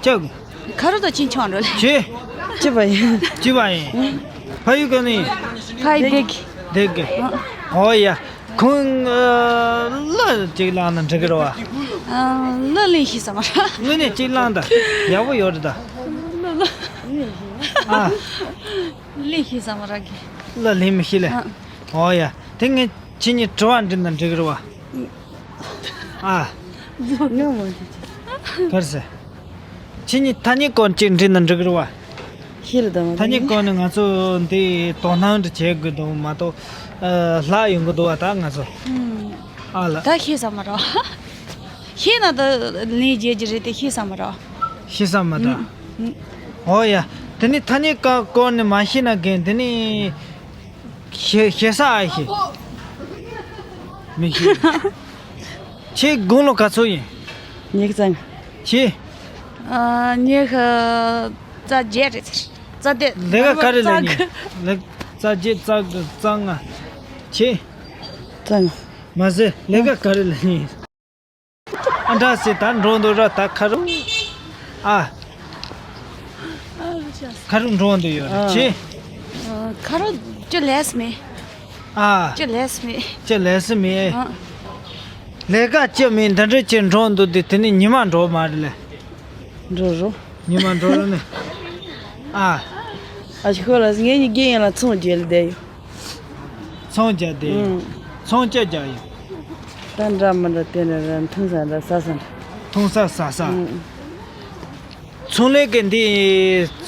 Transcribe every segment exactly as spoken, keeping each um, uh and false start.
ཡག་ཁ་རོ་དང་ཅིན་ཆང་རོ་ལེ། ཅི། ཅི་བ་ཡིན། ཅི་བ་ཡིན། ཕ་ཡུལ་ག་ནས་ཡིན། ཕ་ཡུལ་སྡེ་དགེ། སྡེ་དགེ། ཨོ་ཡ། ཁོང་གླུ་ཅིག་བླངས་ན་འགྲིག་གི་རེད་བ། གླུ་ལེན་ཤེས་ས་མ་རེད། དངོས་གནས་ཅིག་བླངས་དང་། ཡག་པོ་ཡོད་རེད་ད། གླུ་གླུ་ཨ། ལེན་ཤེས་ས་མ་རེད་གི། གླུ་ལེན་མི་ཤེས་ལེ། ཨོ་ཡ། དེ་ངས་ཁྱེད་གཉིས་དྲི་བ་འདྲི་ན་འགྲིག་གི་རེད་བ། ཨ། ང་མ་ཤེས། ག་རེ་ཟེར། ཁྱེད་གཉིས་ཐ་སྙད་སྐོར་གཅིག་འདྲི་ན་འགྲིག་གི་རེད་བ། ཤེས་རེད་དམ། ཐ་སྙད་སྐོར་ནི་ང་ཚོ་འདི་དོ་སྣང་འདྲ་བྱེད་དགོས་འདུག་མ་གཏོགས། ལྷག་ཡོང་གི་འདུག་བ་ད་ང་ཚོ། ཨ་ལ། ད་ཤེས་ས་མ་རེད། ཤེས་ན་ད་ལན་རྒྱག་རྒྱུ་རེད་དེ་ཤེས་ས་མ་རེད། ཤེས་ས་མ་རེད། ཨོ་ཡ། དེ་ནི་ཐ་སྙད་ཀ་སྐོར་ནི་མ་ཤེས་ན་རྒན་དེ་ནི། ཤེ་ཤེ་ས་ཨ་ཤེ། མི་ཤེས། ཁྱེད་དགུང་ལོ་ག་ཚོད་ཡིན། ཉི་ཤུ་རྩ་ལྔ། ཁྱེད། ཨ། ཉི་ཤུ་རྩ་བརྒྱད་རེད་ཟེར། རྩ་བརྒྱད། ལས་ཀ་ག་རེ་ལས་ཉོན། ལས་རྩ་བརྒྱད་རྩ་དགུ་རྩ་ལྔ། ཁྱེད། རྩ་ལྔ། མ་ཟད་ལས་ཀ་ག་རེ་ལས་ཉོན། ཨ་འདྲ་སེ་ད་འགྲོ་འདུག་ར་ད་ཁ་རུ། ཨ། ཁ་རུ་འགྲོ་འདུག་ཡོད་རེད་ཨ། ཅི། ཁ་རུ་ཅི་ལས་མེད། ཨ། ཅི་ལས་མེད། ཅི་ལས་མེད། ཨ། ལས་ཀ་ཅི་མེད་འདི་འདྲ་ཅི་འགྲོ་འདུག་དེ་དེ་ནི་ཉི་མ་འགྲོ་མ་རེད་ལེ། འགྲོ་རུ། ཉི་མ་འགྲོ་རུ་ནི། ཨ། ཨ་ཤི་ཁོ་ལ་ངེད་གཉིས་རྒན་ཡིན་ལ་ཚོང་རྒྱག་ལ་བསྡད་ཡོད། ཚོང་རྒྱག་བསྡད་ཡོད། ཨུམ། ཚོང་ཅི་རྒྱག་ཡོད། ད་འདྲ་མི་འདྲ་དེ་འདྲ་འཐུང་ས་འདྲ་ཟ་ས་འདྲ། འཐུང་ས་ཟ་ས། ཨུམ། ཚོང་ལས་ཀྱི་འདི་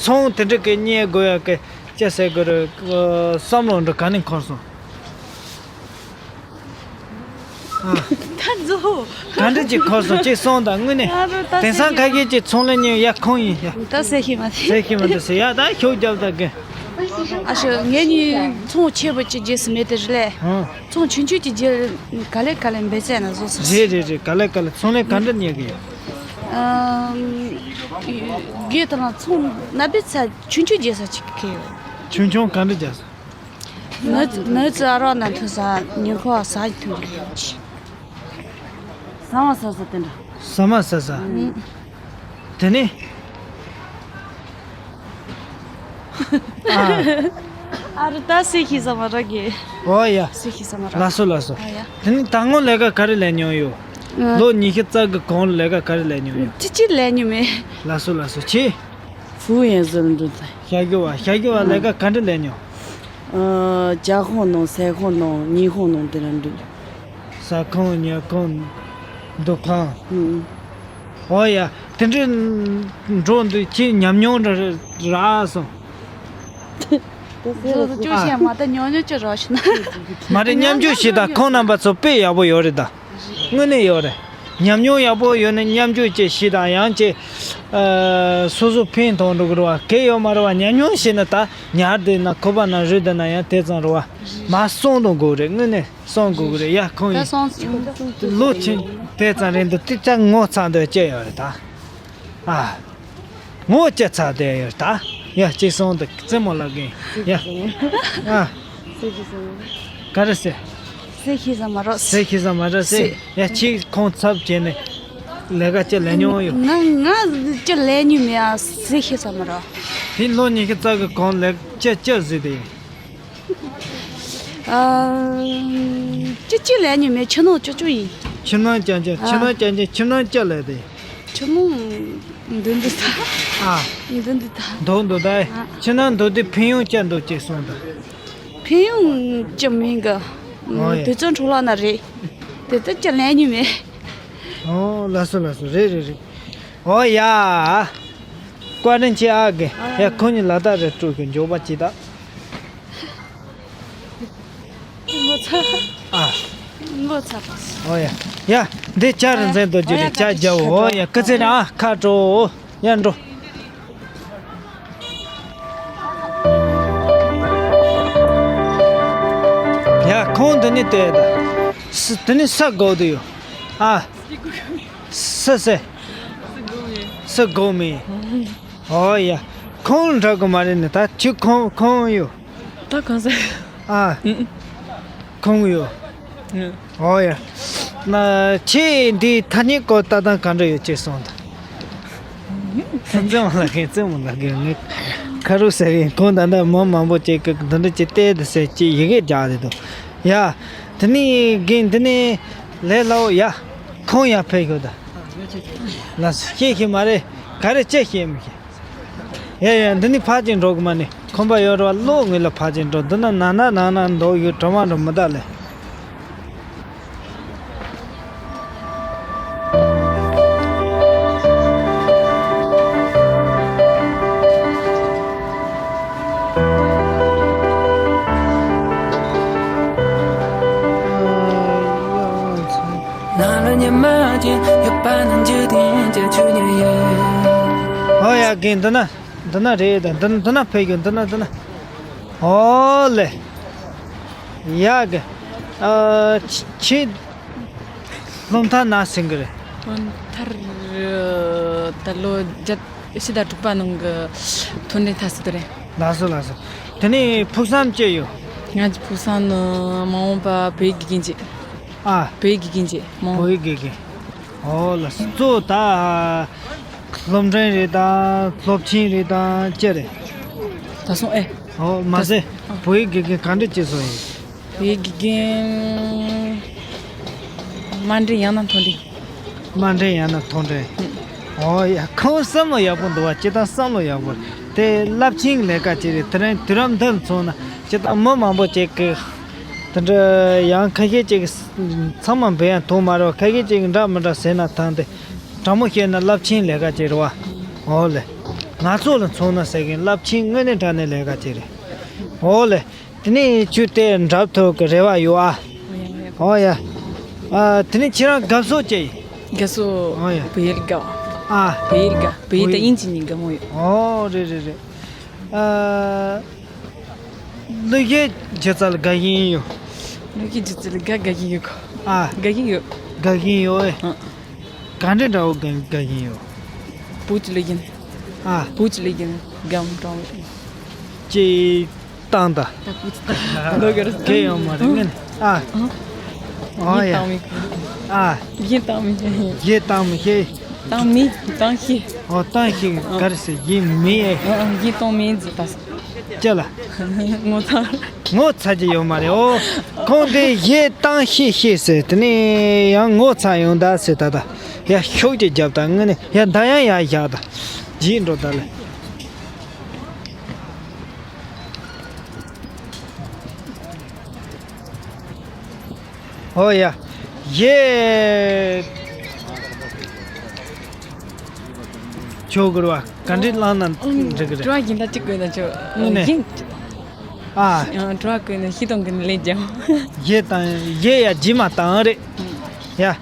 ཚོང་དེ་འདྲ་གི་གཉེར་དགོས་ཡ་གི་ཅི་ཟེར་དགོས་རེད། བསམ་བློ་འདྲ་ག་ནས་འཁོར་སོང་། ཨ། ད་ཛོ། ག་འདྲ་ཅིག་འཁོར་སོང་ཅིག་སོང་དང་དངོས་གནས། ཨ་རོ་ད་དེང་སང་ཟེར་གི། ཁ་ཤས་ཀྱིས་ཚོང་ལས་ཉོས་ཡ་ཁོང་ཡིན་ཡ། ད་ཟེར་ཤེས་མ་ཟེར། ཟེར་ཤེས་མ་འདུག་ཟེར་ཡ་ད་ཤོག་རྒྱབ་ད་གི། ཨ་ཤོ་ངེད་གཉིས་ཚོང་ཆེ་པོ་ཅིག་རྒྱས་སུ་མེད་དེ་རེད་ལས། ཨ། ཚོང་ཆུང་ཆུང་ཅིག་རྒྱས་ག་ལེ་ག་ལེ་འབད་ཚད་ན་བཟོ་ས། རེད་རེད་རེད། ག་ལེ་ག་ལེ། ཚོང་ལས་ག་འདྲ་གཉེར་གི་ཡོད། ཨ། རྒྱས་དང་ཚོང་ན་འབད་ཚད་ཆུང་ཆུང་རྒྱས་ས་ཅིག་གི་ཡོད། ཆུང་ཆུང་ག་འདྲ་རྒྱས་ས། ནི་ནི་ཙི་ཨ་རོགས་ན་ཐུ་ས་ཉིན་ཁོ་ས་ཐུ་རེད། ཟ་མ་ཟ་ས་དེ་འདྲ། ཟ་མ་ཟ་ས། ཨུམ། དེ་ནི། ཨ། ཨ་རུ་ད་སེ་ཤི་ཟ་མ་ར་གི། ཨོ་ཡ། སེ་ཤི་ཟ་མ་ར། ལགས་སོ་ལགས་སོ། ཨ་ཡ། དེ་ནི་ད་སྔོན་ལས་ཀ་ག་རེ་ལས་མྱོང་ཡོད། ཨ། ལོ་ཉི་ཤུ་རྩ་གི་གོང་ལས་ཀ་ག་རེ་ལས་མྱོང་ཡོད། ཅི་ཅི་ལས་མྱོང་མེད། ལགས་སོ་ལགས་སོ་ཆེ། 服务员做了多少？ བྱ་རྒྱུ་བ། བྱ་རྒྱུ་བ་ལས་ཀ་ག་འདྲ་ལས་མྱོང་། ཨ། ཇ་ཁང་ནང་ཟས་ཁང་ནང་ཉལ་ཁང་ནང་དེ་ལ་འདུག་ཟ་ཁང་ཉལ་ཁང་། འདུ་ཁང་། ཨུ། ཨོ་ཡ། དེ་འདྲའི་འགྲོ་འདུག་ཁྱེད་ཉམས་མྱོང་ར་རག་སོང་། ཅོ་ཅོ་ཤེས་མ་ད་ཉོ་ཉོ་ཅོ་རོ་ཤི་ན། མ་རེད། མཉམ་ཞུགས་བྱེད་དང་ཁོང་རྣམ་པ་ཚོ་དཔེ་ཡག་པོ་ཡོད་རེད་ད། དངོས་གནས་ཡོད་རེད། ཉམས་མྱོང་ཡག་པོ་ཡོད་ན་མཉམ་ཞུགས་བྱེད་ཤེས་དང་ཡང་བྱེད། ཨ། སོ་སོ་ཕན་ཐོགས་འགྲོ་གི་རེད་བ། གལ་ཡོད་མ་རེད་བ། ཉམས་མྱོང་ཤེས་ན་ད་ཉར་བསྡད་ན་ཁོ་པ་ན་རུལ་བསྡད་ན་ཡང་དེ་ཙམ་རེད་བ། མ་སོང་དང་དགོས་རེད། དངོས་གནས་སོང་དགོས་གི་རེད་ཡ། ཁོང་ད་ཡིན་སོང་སོང་། ལོ་ཆེན་དེ་ཙམ་རེད་འདུག་དེ་ཅག་ངོ་ཚ་འདོད་སྐྱེ་ཡོད་རེད་ད། ཨ། ངོ་སྐྱེ་ཚ་དེ་ཡོད་ད། ཡ་གཅིག་སོང་དུ་རྩེད་མོ་ལ་གིན། ཡ། ཨ། ག་རེ་ཟེར། ཟེར་ཤེས་ས་མ་རོགས། ཟེར་ཤེས་ས་མ་རོགས་ཟེར། ཟེར། ཡ་གཅིག་ཁོང་ཚབ་བྱས་ནས་ལས་ཀ་ཅི་ལས་མྱོང་ཡོད། ང་ང་ཅི་ལས་མྱོང་མེད་ཨ། ཟེར་ཤེས་ས་མ་རོགས། དེ་ལོ་ཉི་ཤུ་རྩ་གི་གོང་ལས་ཅི་ཅི་ཟེར་དེ་ཡིན། ཨ། ཅི་ཅི་ལས་མྱོང་མེད། ཕྱི་ནང་ཅི་ཅི་ཡིན། ཕྱི་ནང་ཅི་ཅི། ཕྱི་ནང་ཅི་ཅི། ཕྱི་ནང་ཅི་ལས་དེ། ཕྱི་ནང་འདི་འདི་ད། ཨ། འདི་འདི་ད། འདུག་འདུག་ད། ཨ། ཕྱི་ནང་འདུག་དེ་ཕན་ཡོན་ཅི་འདུག་ཅེས་གསུངས་ད། ཕན་ཡོན་ཅི་མིན་གི། ཨོ་ཡ། དུས་ཚོད་འཕྲོ་བརླག་ན་རེད། དེ་ལྟར་ཅི་ལས་མྱོང་མེད། ཨོ་ལགས་སོ་ལགས་སོ། རེད་རེད་རེད། ཨོ་ཡ། བཀའ་དྲིན་ཆེ་ཨ་གི། ཡ་ཁོང་གཉིས་ལ་དྭགས་རེ་སྤྲོད་གི་མགྱོགས་པ་ཅིག་ད། ངོ་ཚ། ཨ། ངོ་ཚ་པ། ཨོ་ཡ། ཡ། འདི་ཇ་རིན་ཆེན་རྡོ་རྗེ་རེད། ཇ་རྒྱག་འོ། ཡ་སྐུ་ཚེ་རིང་ཨ། ཁ་དྲོ། ཡ་འགྲོ། ཡ་ཁོང་འདི་ནས་ལྟོས་ད། ས་འདི་ནས་ས་སྒོ་དུ་ཡོད། ཨ། ས་ས། ས་སྒོ་མེད། ཨོ་ཡ། ཁོང་འདྲ་གི་མ་རེད་ནི་ད་ཁྱོད་ཁོང་ཁོང་ཡོད། ད་གང་ཟེར། ཨ། ཁོང་ཡོད། ཨོ་ཡ། ན་ཁྱེད་འདི་ཐ་སྙད་སྐོར་ལྟ་སྟངས་ག་འདྲ་ཡོད་ཅེས་གསུངས་ད། བཙུན་མ་ལགས་ཀྱིས་བཙུན་མ་ལགས་ཀྱིས་ངས་ཁ་རུ་ཟེར་གི། ཁོང་ད་ལྟ་མི་མང་པོ་ཅིག་གིས་འདི་འདྲ་ཅིག་བལྟས་ཏེ་ཟེར་ཅིག་ཡི་གེ་རྒྱག་དེ་འདུག་ཡ། དེ་ནས་རྒན་འདི་ནས་ལས་སླ་བོ་ཡ། ཁོང་ཡར་ཕེབས་ཤོག་ད། ལགས་སོ། ཤེས་ཤེས་མ་རེད། ག་རེ་ཅི་ཤེས་མི་ཤེས། ཡ་ཡ། འདི་ནས་ཕར་ཅིག་འགྲོ་གི་མ་ནི་ཁོམ་པ་ཡོད་རེད་བ། ལོག་ངོས་ལ་ཕར་ཅིག་འགྲོ། འདི་ན་ནང་ན་ནང་ན་འདུག་ཡོད། གྲོ་མ་འགྲོ་མི་ད་ལེ། ནང་ལ་ཉི་མ་ཅན་ཡོད་པ་ན་འཇིག་རྟེན་གྱི་ཆོས་ཉིད་ཡིན། ཨོ་ཡ། རྒན་འདི་ན། འདི་ན་རེད་ད། འདི་ན། འདི་ན་ཕེབས་ཡོད། འདི་ན། འདི་ན། ཨོ་ལེ། ཡ་གི། ཨ། ཁྱེད་སློབ་མཐར་ན་ཟིན་གི་རེད། སློབ་མཐར་ད་ལོ་བརྒྱད་ཕྱི་ཟླ་དྲུག་པ་ནང་གི་ཐོན་འབྲིང་མཐར་ཟིན་དུ་རེད། ལགས་སོ་ལགས་སོ། དེ་ནས་ཕུགས་བསམ་ཅི་ཡོད། ང་གི་ཕུགས་བསམ་ནི་མ་འོངས་པ་བོད་ཡིག་དགེ་རྒན་བྱེད། ཨ། བོད་ཡིག་དགེ་རྒན་བྱེད་མ་འོངས། བོད་ཡིག་དགེ་རྒན། ཨོ་ལགས་སོ། གཙོ་ད་སློབ་འབྲིང་རེད་དང་སློབ་ཆེན་རེད་དང་ཅི་རེད། ད་སོང་ཨེ། ཨོ་མ་ཟད་བོད་ཡིག་དགེ་རྒན་ག་འདྲ་བྱེད་སོང་ཡིན། བོད་ཡིག་དགེ་རྒན་དམའ་འབྲིང་ཡང་ན་མཐོ་འབྲིང་། དམའ་འབྲིང་ཡང་ན་མཐོ་འབྲིང་། ཨོ་ཡ། ཁོང་བསམ་བློ་ཡག་པོ་འདུག་བ། སྤྱིར་བཏང་བསམ་བློ་ཡག་པོ་རེད། དེ་རླབས་ཆེན་ལས་ཀ་ཅིག་རེད། དེ་རིང་དུས་རབས་འདིར་མཚོན་ན་སྤྱིར་བཏང་མི་མང་པོ་ཅིག་གིས་དེ་འདྲ་ཡང་ཁ་ཤས་ཅིག་ཚང་མ་འབད་ཡང་ཐུབ་མ་རེད་བ། ཁ་ཤས་ཅིག་འདྲ་མི་འདྲ་ཟེར་ན་ཐང་དེ། དྲང་མོ་བཤད་ན་རླབས་ཆེན་ལས་ཀ་ཅིག་རེད་བ། ཨོ་ལེ། ང་ཚོ་ལ་མཚོན་ན་ཟེར་གིན་རླབས་ཆེན་དངོས་གནས་དྲང་གནས་ལས་ཀ་ཅིག་རེད། ཨོ་ལེ། དེ་ནས་ཁྱོད་དེ་འགྲུབ་ཐུབ་ཀྱི་རེ་བ་ཡོད་ཨ། ཨོ་ཡ། ཨ། དེ་ནས་ཁྱེད་རང་དགའ་བསུ་ཅི་ཡིན། དགའ་བསུ། ཨོ་ཡ། བོད་ཡིག་དགའ། ཨ། བོད་ཡིག་དགའ། བོད་ཡིག་དང་དབྱིན་ཇི་གཉིས་དགའ་མོ་ཡོད། ཨོ་རེད་རེད་རེད། ཨ། གླུ་གཞས་སྒྱུ་རྩལ་དགའ་ཞེན་ཡོད། གླུ་གཞས་སྒྱུ་རྩལ་དགའ་དགའ་ཞེན་ཡོད་གོ། ཨ། དགའ་ཞེན་ཡོད། དགའ་ཞེན་ཡོད་ཨེ། ཨ། ག་འདྲ་འདྲ་བོ་དགའ་དགའ་ཞེན་ཡོད། བོད་ཀྱི་གླུ་གཞས། ཨ། བོད་ཀྱི་གླུ་གཞས་དགའ་མོ་དྲང་བོ། ཅིག་བཏང་ད། ད་བོད་ཀྱི་བཏང་ལོ་གར་གལ་ཡོད་མ་རེད་ངས་ནི། ཨ། ཨ། ཨོ་ཡ། ཨ། གཞས་བཏང་མི་ཤེས། གཞས་བཏང་མི་ཤེས། བཏང་མི་བཏང་ཤེས། ཨོ་བཏང་ཤེས་ག་རེ་ཟེར། གཞས་མི་ཨེ། ཨ། གཞས་བཏང་མི་ཟེར་ད། ཅི་ལ། ངོ་ཚ། ངོ་ཚ་གི་ཡོད་མ་རེད། ཨོ། ཁོང་གིས་གཞས་བཏང་ཤེས་ཤེས་ཟེར། དེ་ནས་ཡང་ངོ་ཚ་ཡོང་ད་ཟེར། ད་ད་ཡ་ཤུགས་ཀྱིས་རྒྱབ་ད། ངས་ནི་ཡ་ད་ཡང་ཡར་བཞག་ད། རྗེས་འགྲོ་ད་ལེ། ཨོ་ཡ། གཞས་ཆོག་གི་རེད་བ། ག་འདྲས་བླངས་ན་འགྲིག་གི་རེད། དྲི་བ་གཞན་དག་ཅིག་བཀོད་ན་ཆོག་དངོས་གནས། གཞན། ཨ། ཡང་དྲི་བ་བཀོད་ན་ཤི་སྟོང་གི་ལན་རྒྱབ། གཞས་དང་གཞས་ཡ་རྗེས་མ་བཏང་རེད། ཡ།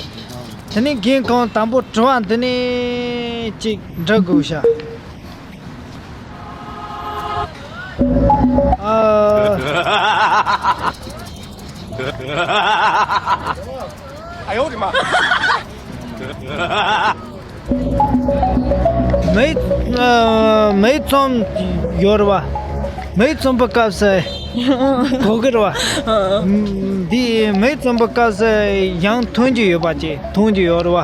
དེ་ནས་རྒན་ཁོང་དང་པོ་དྲི་བ་འདི་ནས་ཅིག་འདྲི་དགོས་ཤག་ཨ། 哎呦我的妈！མེ་ཨ། མེ་བཙོང་ཡོད་རེད་བ། མེ་བཙོང་པའི་སྐབས་སུ་གོ་གི་རེད་བ། འདི་མེ་བཙོང་པའི་སྐབས་སུ་ཡང་འཐུང་རྒྱུ་ཡོད་པ་ཅིག་འཐུང་རྒྱུ་ཡོད་རེད་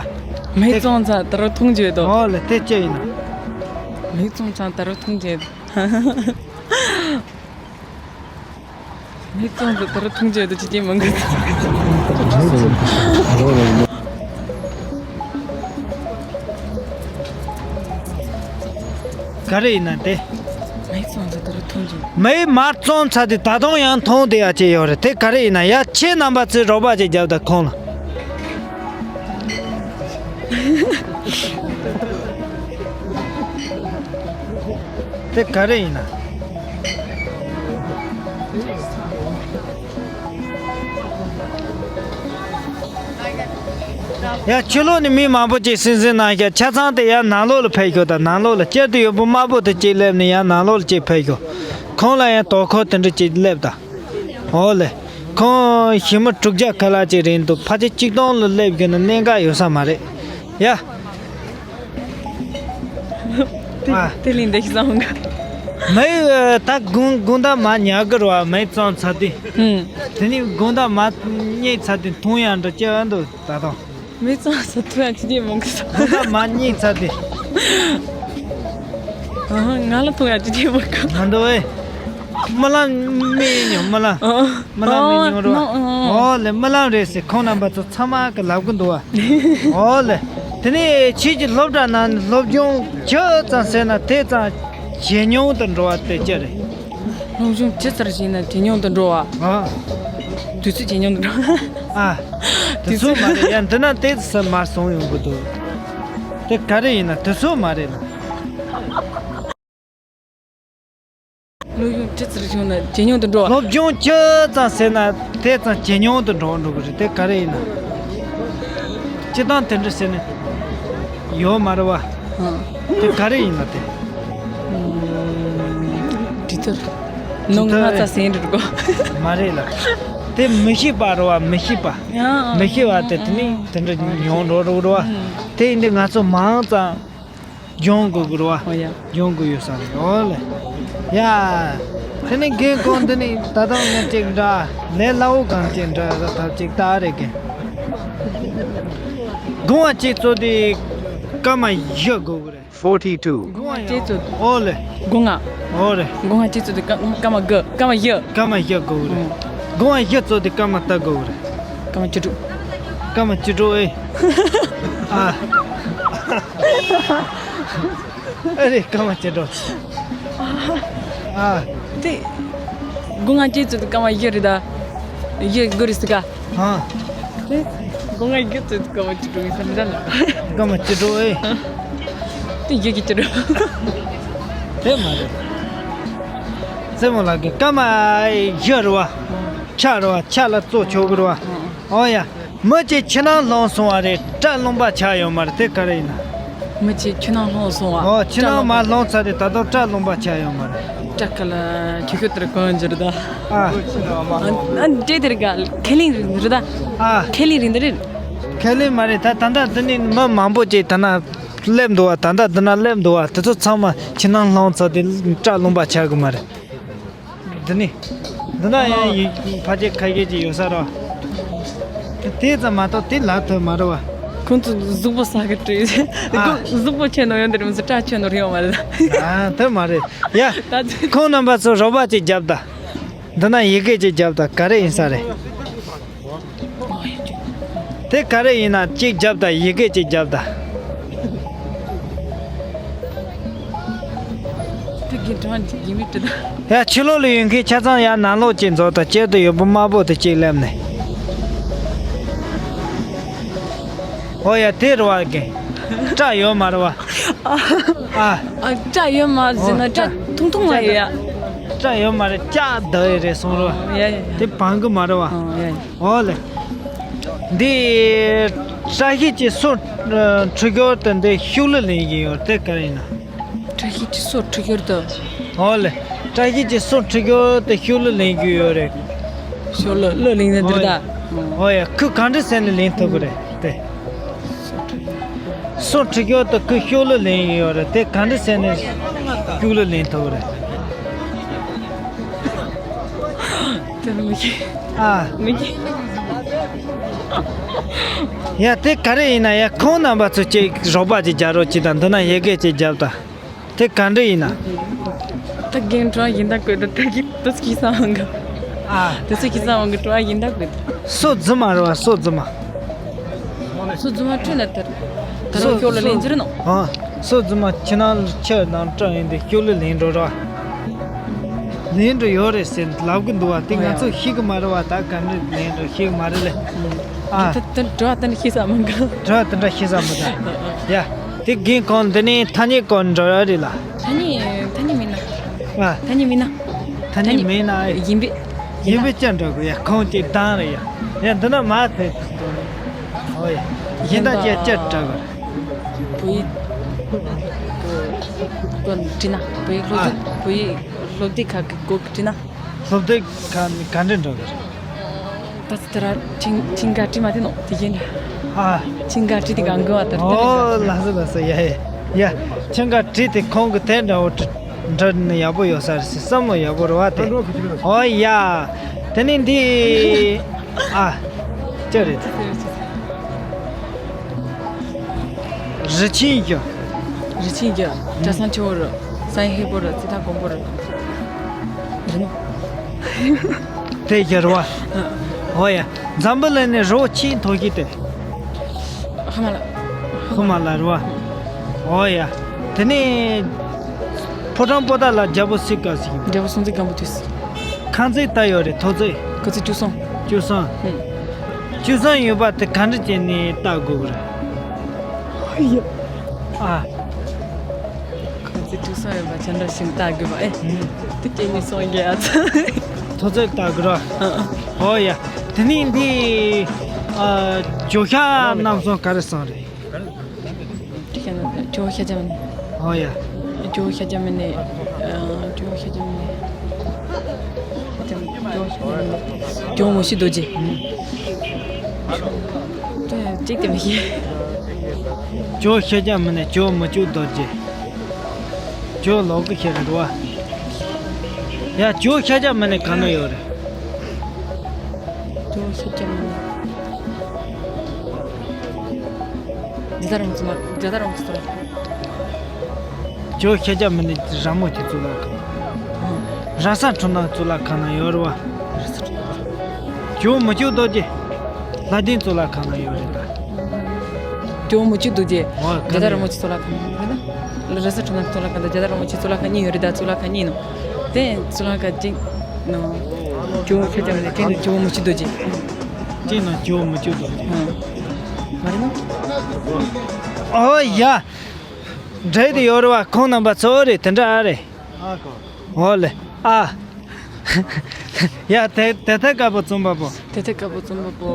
བ། མེ་བཙོང་ཚར་ད་རུང་འཐུང་རྒྱུ་ཡོད་དོ། ཨོ་ལེ། དེ་ཅི་ཡིན་ན། མེ་བཙོང་ཚར་ད་རུང་འཐུང་རྒྱུ་ཡོད་དོ། མེ་བཙོང་དུ་དུར་འཐུང་རྒྱུ་དུ་ཅི་ཅི་མང་གི། ག་རེ་ཡིན་ན་དེ། མེ་བཙོང་དུ་དུར་འཐུང་རྒྱུ། མེ་མར་བཙོང་ཚར་དུས་ད་དུང་ཡང་འཐུང་བསྡད་ཡ་ཅིག་ཡོད་རེད། དེ་ག་རེ་ཡིན་ན། ཡ་ཁྱེད་རྣམ་པ་ཚོས་རོགས་པ་ཅིག་རྒྱབ་དང་ཁོང་ལ། དེ་ག་རེ་ཡིན་ན། ཡ་ཕྱི་ལོགས་ནས་མི་མང་པོ་ཅིག་སིང་སིང་གནང་ཤག་ཆ་ཚང་དེ་ཡ་ནང་ལོགས་ལ་ཕེབས་ཤོག་ད། ནང་ལོགས་ལ་སྐྱར་དུ་ཡོད་པོ་དམར་པོ་དེ་ཅིག་སླེབས་ནས་ཡ་ནང་ལོགས་ལ་ཅིག་ཕེབས་ཤོག་ཁོང་ལ་ཡང་དོ་ཁུར་དེ་འདྲ་ཅིག་སླེབས་ད། ཨོ་ལེ། ཁོང་ཞི་མི་དྲུག་བརྒྱ་ཁ་ལག་ཅིག་རེད་འདུག་ཕལ་ཆེར་གཅིག་སྟོང་ལ་སླེབས་དགོས་ན་གནད་འགག་ཡོད་ས་མ་རེད། ཡ། ཨ། དེ་ལས་འདི་བཟང་གི། མི་ཡི་ད་དགུན་དགུན་ཟླ་མར་ཉལ་གི་རེད་བ། མི་བཙོང་ཚར་དུས། ཧུམ། དེ་ནས་དགུན་ཟླ་མར་སྙེག་ཚར་དུས་འཐུང་ཡག་འདྲ་སྐྱེ་བ་འདུག་ད་དུང་། མི་ཚང་ས་ཐུ་ཡང་ཅི་ཅི་མང་གི་ས། ཁོ་ད་མ་གཉིས་ཚ་དེ། ང་ལ་མཐོང་ཡ་ཅི་ཅི་མ་གོ། ང་འདུག་ཨེ། རྨི་ལམ་རྨི་མྱོང་རྨི་ལམ། རྨི་ལམ་རྨི་མྱོང་རོ། ཨོ་ལེ་རྨི་ལམ་རེད་ཟེར། ཁོང་རྣམ་པ་ཚོ་ཚང་མ་གི་ལབ་གི་འདུག་བ། ཨོ་ལེ། དེ་ནས་ཁྱེད་ཀྱི་སློབ་གྲྭ་ནང་ནས་སློབ་སྦྱོང་ཇི་ཙམ་ཟེར་ན་དེ་ཙམ་ཇེ་ཉུང་དུ་འགྲོ་བ་དེ་ཅི་རེད། སློབ་སྦྱོང་ཇི་ཙམ་བྱས་ན་ཇེ་ཉུང་དུ་འགྲོ་བ། ཨ། དུས་ཚོད་ཇེ་ཉུང་དུ་འགྲོ་བ། ཨ། དུས་ཚོད་མ་རེད་ཡ། འདི་ན་དེ་ཚོ་མར་སོང་ཡོང་གི་འདུག་དེ་ག་རེ་ཡིན་ན་དུས་ཚོད་མ་རེད་ལ། སློབ་སྦྱོང་ཇི་ཙམ་བྱུང་ན་ཇེ་ཉུང་དུ་འགྲོ་བ། སློབ་སྦྱོང་ཇི་ཙམ་ཟེར་ན་དེ་ཙམ་ཇེ་ཉུང་དུ་འགྲོ་འགྲོ་གི་རེད། དེ་ག་རེ་ཡིན་ན། སྤྱི་བཏང་དེ་འདྲ་ཟེར་ནས་ཡོད་མ་རེད་བ། ཨང་། དེ་ག་རེ་ཡིན་ན་དེ། འདི་ལྟར། ནང་ང་ཚ་ཟིན་འགྲོ་གོ། མ་རེད་ལ། དེ་མི་ཤེས་པ་རེད་བ། མི་ཤེས་པ། ཡང་། མི་ཤེས་པ་དེ་དེ་ནི་དེ་འདྲ་ཉུང་འགྲོ་འགྲོ་གི་རེད་བ། ཨང་། དེ་ཡིན་དུས་ང་ཚོ་མང་ཙམ་སྦྱོང་དགོས་ཀྱི་རེད་བ། ཨོ་ཡ། སྦྱོང་དགོས་ཡོད་ས་རེད། ཨོ་ལེ། ཡ། དེ་ནི་རྒན་ཁོང་འདི་ནི་ད་དུང་ངས་ཅིག་འདྲ་ལས་སླ་བོ་གང་ཅིག་འདྲ་ར་ཐབས་ཅིག་ལྟ་རེ་རྒན། སྒོ་ང་གཅིག་བཙུགས་དུས་སྐར་མ་བཞི་དགོས་ཀྱི་རེད། Forty two. སྒོ་ང་གཅིག་བཙུགས། ཨོ་ལེ། སྒོ་ང་། ཨོ་རེད། སྒོ་ང་གཅིག་བཙུགས་དུས་སྐར་སྐར་མ་དགུ། སྐར་མ་བཞི། སྐར་མ་བཞི་དགོས་ཀྱི་རེད། ཨོ། སྒོ་ང་བཞི་བཙུགས་དུས་སྐར་མ་དགུ་དགོས་ཀྱི་རེད། སྐར་མ་བཅུ་དྲུག། སྐར་མ་བཅུ་དྲུག་ཨེ། ཨ། ཨ་རེ་སྐར་མ་བཅུ་དྲུག། ཨ། དེ། སྒོ་ང་གཅིག་བཙུགས་དུས་སྐར་མ་བཞི་རེད་ད། བཞི་དགུ་རེད་ཟེར་ག། ཨ། དེ། སྒོ་ང་བཞི་བཙུགས་དུས་སྐར་མ་བཅུ་དྲུག་ཡིན་ས་རེད་ད། སྐར་མ་བཅུ་དྲུག་ཨེ། དེ་བཞི་གི་བཅུ་དྲུག། དེ་མ་རེད། རྩེད་མོ་ལགས་ཀྱི་སྐར་མ་བཞི་རེད་བ། ཆ་རེད་བ། ཆ་ལ་བཙུགས་ཆོག་གི་རེད་བ། ཨོ་ཡ། མི་གཅིག་ཕྱི་ནང་ལྷུང་སོང་བ་རེད། སྐྲ་ལུང་པ་ཆགས་ཡོད་མ་རེད། དེ་ག་རེ་ཡིན་ན། མི་གཅིག་ཕྱི་ནང་ལྷུང་སོང་བ། ཨོ། ཕྱི་ནང་མར་ལྷུང་ཚར་དུས་ད་དུང་སྐྲ་ལུང་པ་ཆགས་ཡོད་མ་རེད། སྐྲ་ཁ་ལ་ཁྱུ་ཁྱུ་དེར་གོན་གྱི་རེད་ད། ཨ། ཨ་འདྲེ་དེར་ག་ཁས་ལེན་རེད་ད། ཨ། ཁས་ལེན་རེད་འདི་རེད། ཁས་ལེན་མ་རེད་ད། ད་ལྟ་འདི་ནས་མི་མང་པོ་ཅིག་ད་ན་སླེབས་འདུག་བ། ད་ལྟ་འདི་ན་སླེབས་འདུག་བ། དེ་ཚོ་ཚང་མ་ཕྱི་ནང་ལྷུང་ཚར་དུས་སྐྲ་ལུང་པ་ཆགས་གི་མ་རེད། འདི་ནི། འདི་ན་ཡང་ཡི་ཕ་ཆེ་ཁ་ཤས་ཅིག་ཡོད་ས་རེད། དེ་ཙམ་མ་གཏོགས་དེ་ལབ་ཐུབ་མ་རེད་བ། ཁོང་ཚོ་གཟུགས་པོ་ས་གི་བྲིས། ཨ། གཟུགས་པོ་ཆེ་ནོ་ཡོང་དེ་རིམ་སུ་སྐྲ་ཆེ་ནོ་རེད་ཡོང་མ་རེད། ཨ། དེ་མ་རེད། ཡ། ད་ཚོད། ཁོང་རྣམ་པ་ཚོ་རོགས་པ་ཅིག་རྒྱབ་ད། འདི་ན་ཡི་གེ་ཅིག་རྒྱབ་ད་ག་རེ་ཡིན་ས་རེད། དེ་ག་རེ་ཡིན་ན་གཅིག་རྒྱབ་དང་། ཡི་གེ་གཅིག་རྒྱབ་དང་། དེ་གི་གྲོང་གི་མི་དེ་དང་། ཡ། ཕྱི་ལོགས་ལ་ཡོད་མཁན་ཆ་ཚང་ཡར་ནང་ལོགས་གཅིག་འཛུལ་དང་། དཀྱིལ་དུ་ཡོད་པ་དམར་པོ་དེ་གཅིག་སླེབས་ནས། ཨོ་ཡ། དེ་རེད་བ་རྒན། སྐྲ་ཡོད་མ་རེད་བ། ཨ། ཨ། སྐྲ་ཡོད་མ་རེད་ཟེར་ན་སྐྲ་ཐུང་ཐུང་མ་ཡོད་ཡ། སྐྲ་ཡོད་མ་རེད། སྐྲ་བདག་ཡོད་རེད་གསུང་རོགས། ཡ་ཡ་ཡ། དེ་བང་གི་མ་རེད་བ། ཨ། ཡ་ཡ། ཨོ་ལེ། འདི་བཀྲ་ཤིས་ཀྱི་སོ་འཁྲུད་ཞོར་དུ་འདི་ཤུགས་ལ་ལེན་གྱི་ཡོད། དེ་ག་རེ་ཡིན་ན། བཀྲ་ཤིས་ཀྱི་སོ་འཁྲུད་ཞོར་དུ། ཨོ་ལེ། བཀྲ་ཤིས་ཀྱི་སོ་འཁྲུད་ཞོར་དུ་ཤུགས་ལ་ལེན་གྱི་ཡོད་རེད། ཤུགས་ལ་ལ་ལེན་ནས་འདིར་ད། ཨོ་ཡ། ཁོས་གང་འདྲ་ཟེར་ནས་ལེན་ཐུབ་ཀྱི་རེད་དེ། སོ་འཁྲུད་ཞོར་དུ་ཁོས་ཤུགས་ལ་ལེན་གྱི་ཡོད་རེད། དེ་གང་འདྲ་ཟེར་ནས་ཤུགས་ལ་ལེན་ཐུབ་ཀྱི་རེད། དེ་མི་ཤེས། ཨ། མི་ཤེས། ཡ། དེ་ག་རེ་ཡིན་ན་ཡ། ཁོང་རྣམ་པ་ཚོ་ཅིག་རོགས་པ་ཅིག་རྒྱག་རོགས་གྱིས་དང་། འདི་ན་ཡི་གེ་ཅིག་རྒྱབ་དང་། དེ་ག་འདྲ་ཡིན་ན། ད་རྒན་གྲོང་ཡིན་ད་དགོས་ད། ད་གི་དུས་ཀྱི་སང་ག། ཨ། དུས་ཀྱི་སང་ག་གྲོང་ཡིན་ད་དགོས་ད། སོ་རྫུན་མ་རེད་བ། སོ་རྫུན་མ། སོ་རྫུན་མ་བྲིས་ན་དེར། ད་རུང་ཤོག་ལ་ལེན་རྒྱུ་རེད་ནོ། ཨ། སོ་རྫུན་མ་ཁྱེད་རང་ཁྱེད་ནང་སྐྲ་ཡིན་དེ་ཤུགས་ལ་ལེན་འགྲོ་ར། ལེན་འགྲོ་ཡོད་རེད་ཟེར་ལབ་གི་འདུག་བ། དེ་ང་ཚོ་ཤེས་གི་མ་རེད་བ། ད་ག་འདྲ་ལེན་འགྲོ་ཤེས་གི་མ་རེད་ལེ། ཨ། ད་ད་དྲི་བ་ད་ནི་ཤེས་ས་མང་གི། དྲི་བ་དེ་འདྲ་ཤེས་ས་མི་འདུག་ཡ། དེ་རྒན་ཁོང་འདི་ནས་ཐ་སྙད་སྐོར་འགྲོ་ཡ་རེད་ལ། ཐ་སྙད་ཐ་སྙད་མིན་ན། ཨ། ཐ་སྙད་མིན་ན། ཐ་སྙད་མིན་ན་ཨེ། ཡིན་པས། ཡིན་པས་ཅི་འདྲ་གི་ཡ། ཁོང་གཅིག་བཏང་རེད་ཡ། ཡ། འདི་ན་མ་ཕེབས། ཨོ་ཡ། གཞན་དག་ཅི་ཅི་འདྲ་གི། བོད་ཡིག་གི་བྲིས་ན། བོད་ཡིག་སློབ་དེབ། བོད་ཡིག་སློབ་དེབ་ཁག་གི་སྐོར་གྱི་བྲིས་ན། སློབ་དེབ་ཁག་ག་འདྲ་འདྲ་གི། ད་ཚོ་དེ་ར་ཆིང་ཆིང་ག་བྲིས་མ་དེ་ནོ་དེ་གཞན་འདྲ། ཨ། ཆིང་ག་བྲིས་དེ་གང་གི་བ་དེ་ར། ཨོ། ལགས་སོ་ལགས་སོ། ཡ་ཡ་ཡ། ཆིང་ག་བྲིས་དེ་ཁོང་གི་དེ་འདྲ་བོ་བྲིས། འདྲ་ནི་ཡག་པོ་ཡོད་ས་རེད་ཟེར་བསམ་བློ་ཡག་པོ་རེད་བ་དེ། ཨོ་ཡ། དེ་ནས་འདི། ཨ། ཅི་རེད། རི་ཆེན་གྱི། རི་ཆེན་གྱི་གྲྭ་ཚང་ཆེན་མོ་རུ། སང་ཧེ་པོ་ར་ཙི་ཐ་གོང་པོ་ར་རེད་ནོ། དེ་ཡར་བ། ཨོ་ཡ། འཛམ་བུ་གླིང་ནས་རི་བོ་ཆེས་མཐོ་ཤོས་དེ། ཧི་མ་ལ། ཧི་མ་ལ་རེད་བ། ཨོ་ཡ། དེ་ནས་ཕོ་བྲང་པོ་ཏ་ལ་རྒྱལ་པོ་སུའི་སྐབས་སུ་ཡིན། རྒྱལ་པོ་སྲོང་བཙན་སྒམ་པོ་དུས་སུ། ཁང་བརྩེགས་ད་ཡོད་རེད། ཐོག་བརྩེགས། ཁང་བརྩེགས་བཅུ་གསུམ། བཅུ་གསུམ། ཧུམ། བཅུ་གསུམ་ཡོད་པ་དེ་ག་འདྲ་བྱས་ནས་བལྟ་དགོས་ཀྱི་རེད། ཨ། ཁང་བརྩེགས་བཅུ་གསུམ་ཡོད་པ་ཅི་འདྲ་ཞིག་བལྟ་དགོས་པ་ཨེ། ཧུམ། དེ་སྐད་ནས་སོང་རྒྱལ་ཨ་ཚ། ཐོག་བརྩེགས་བལྟ་དགོས་ར། ཨ། ཨོ་ཡ། དེ་ནས་འདི། ཨ། ཇོ་ཤཱཀ་རྣམ་གསུམ་ག་རེ་གསུངས་རེད། ཇོ་ཤཱཀ་རྒྱ་མི་ནི། ཨོ་ཡ། ཇོ་ཤཱཀ་རྒྱ་མི་ནི། ཨ། ཇོ་ཤཱཀ་རྒྱ་མི་ནི། ཇོ་ཤཱཀ་རྒྱ་མི་ནི། ཇོ་མུ་བཞི་རྡོ་རྗེ། ཅིག་དེ་མི་ཤེས། ཇོ་ཤཱཀ་རྒྱ་མི་ནི་ཇོ་མུ་བཅུ་རྡོ་རྗེ། ཇོ་ལོག་གི་ཤེས་རེད་བ། ཡ་ཇོ་ཤཱཀ་རྒྱ་མི་ནི་ག་ནས་ཡོད་རེད། ཇོ་ཤཱཀ་རྒྱ་མི་ནི། རྒྱ་ད་ར་མོ་ཙུ་ལ། རྒྱ་ད་ར་མོ་ཙུ་ལ། ཇོ་ཤཱཀ་རྒྱ་མི་ནི་ར་མོ་ཆེ་གཙུག་ལག་ཁང་། ར་ས་འཕྲུལ་སྣང་གཙུག་ལག་ཁང་ན་ཡོད་རེད་བ། ཇོ་མུ་བཅུ་རྡོ་རྗེ། ལྷ་ལྡན་གཙུག་ལག་ཁང་ན་ཡོད་རེད་ད། ཇོ་མུ་བཅུ་རྡོ་རྗེ། ཨོ། རྒྱ་ད་ར་མོ་ཆེ་གཙུག་ལག་ཁང་ན་ཡོད་རེད་ད། ར་ས་འཕྲུལ་སྣང་གཙུག་ལག་ཁང་དང་རྒྱ་ད་ར་མོ་ཆེ་གཙུག་ལག་ཁང་གཉིས་ཡོད་རེད་ད། གཙུག་ལག་ཁང་གཉིས་ནང་། དེ་གཙུག་ལག་ཁང་གཅིག་ནང་། ཇོ་མུ་ཤཱཀ་རྒྱ་མི་ནི་གཅིག་ནི་ཇོ་མུ་བཅུ་རྡོ་རྗེ། གཅིག་ནི་ཇོ་མུ་བཅུ་རྡོ་རྗེ། ཨང་། མ་རེད་ན། ཨོ་ཡ། འདྲེ་དེ་ཡོད་རེད་བ། ཁོང་རྣམ་པ་ཚོ་རེད། དེ་འདྲ་ཨ་རེད། ཨ་ཁོ། ཨོ་ལེ། ཨ། ཡ་དེ་དེ་ཐད་དཀར་པོ་བཙུན་པ་པོ། དེ་ཐད་དཀར་པོ་བཙུན་པ་པོ།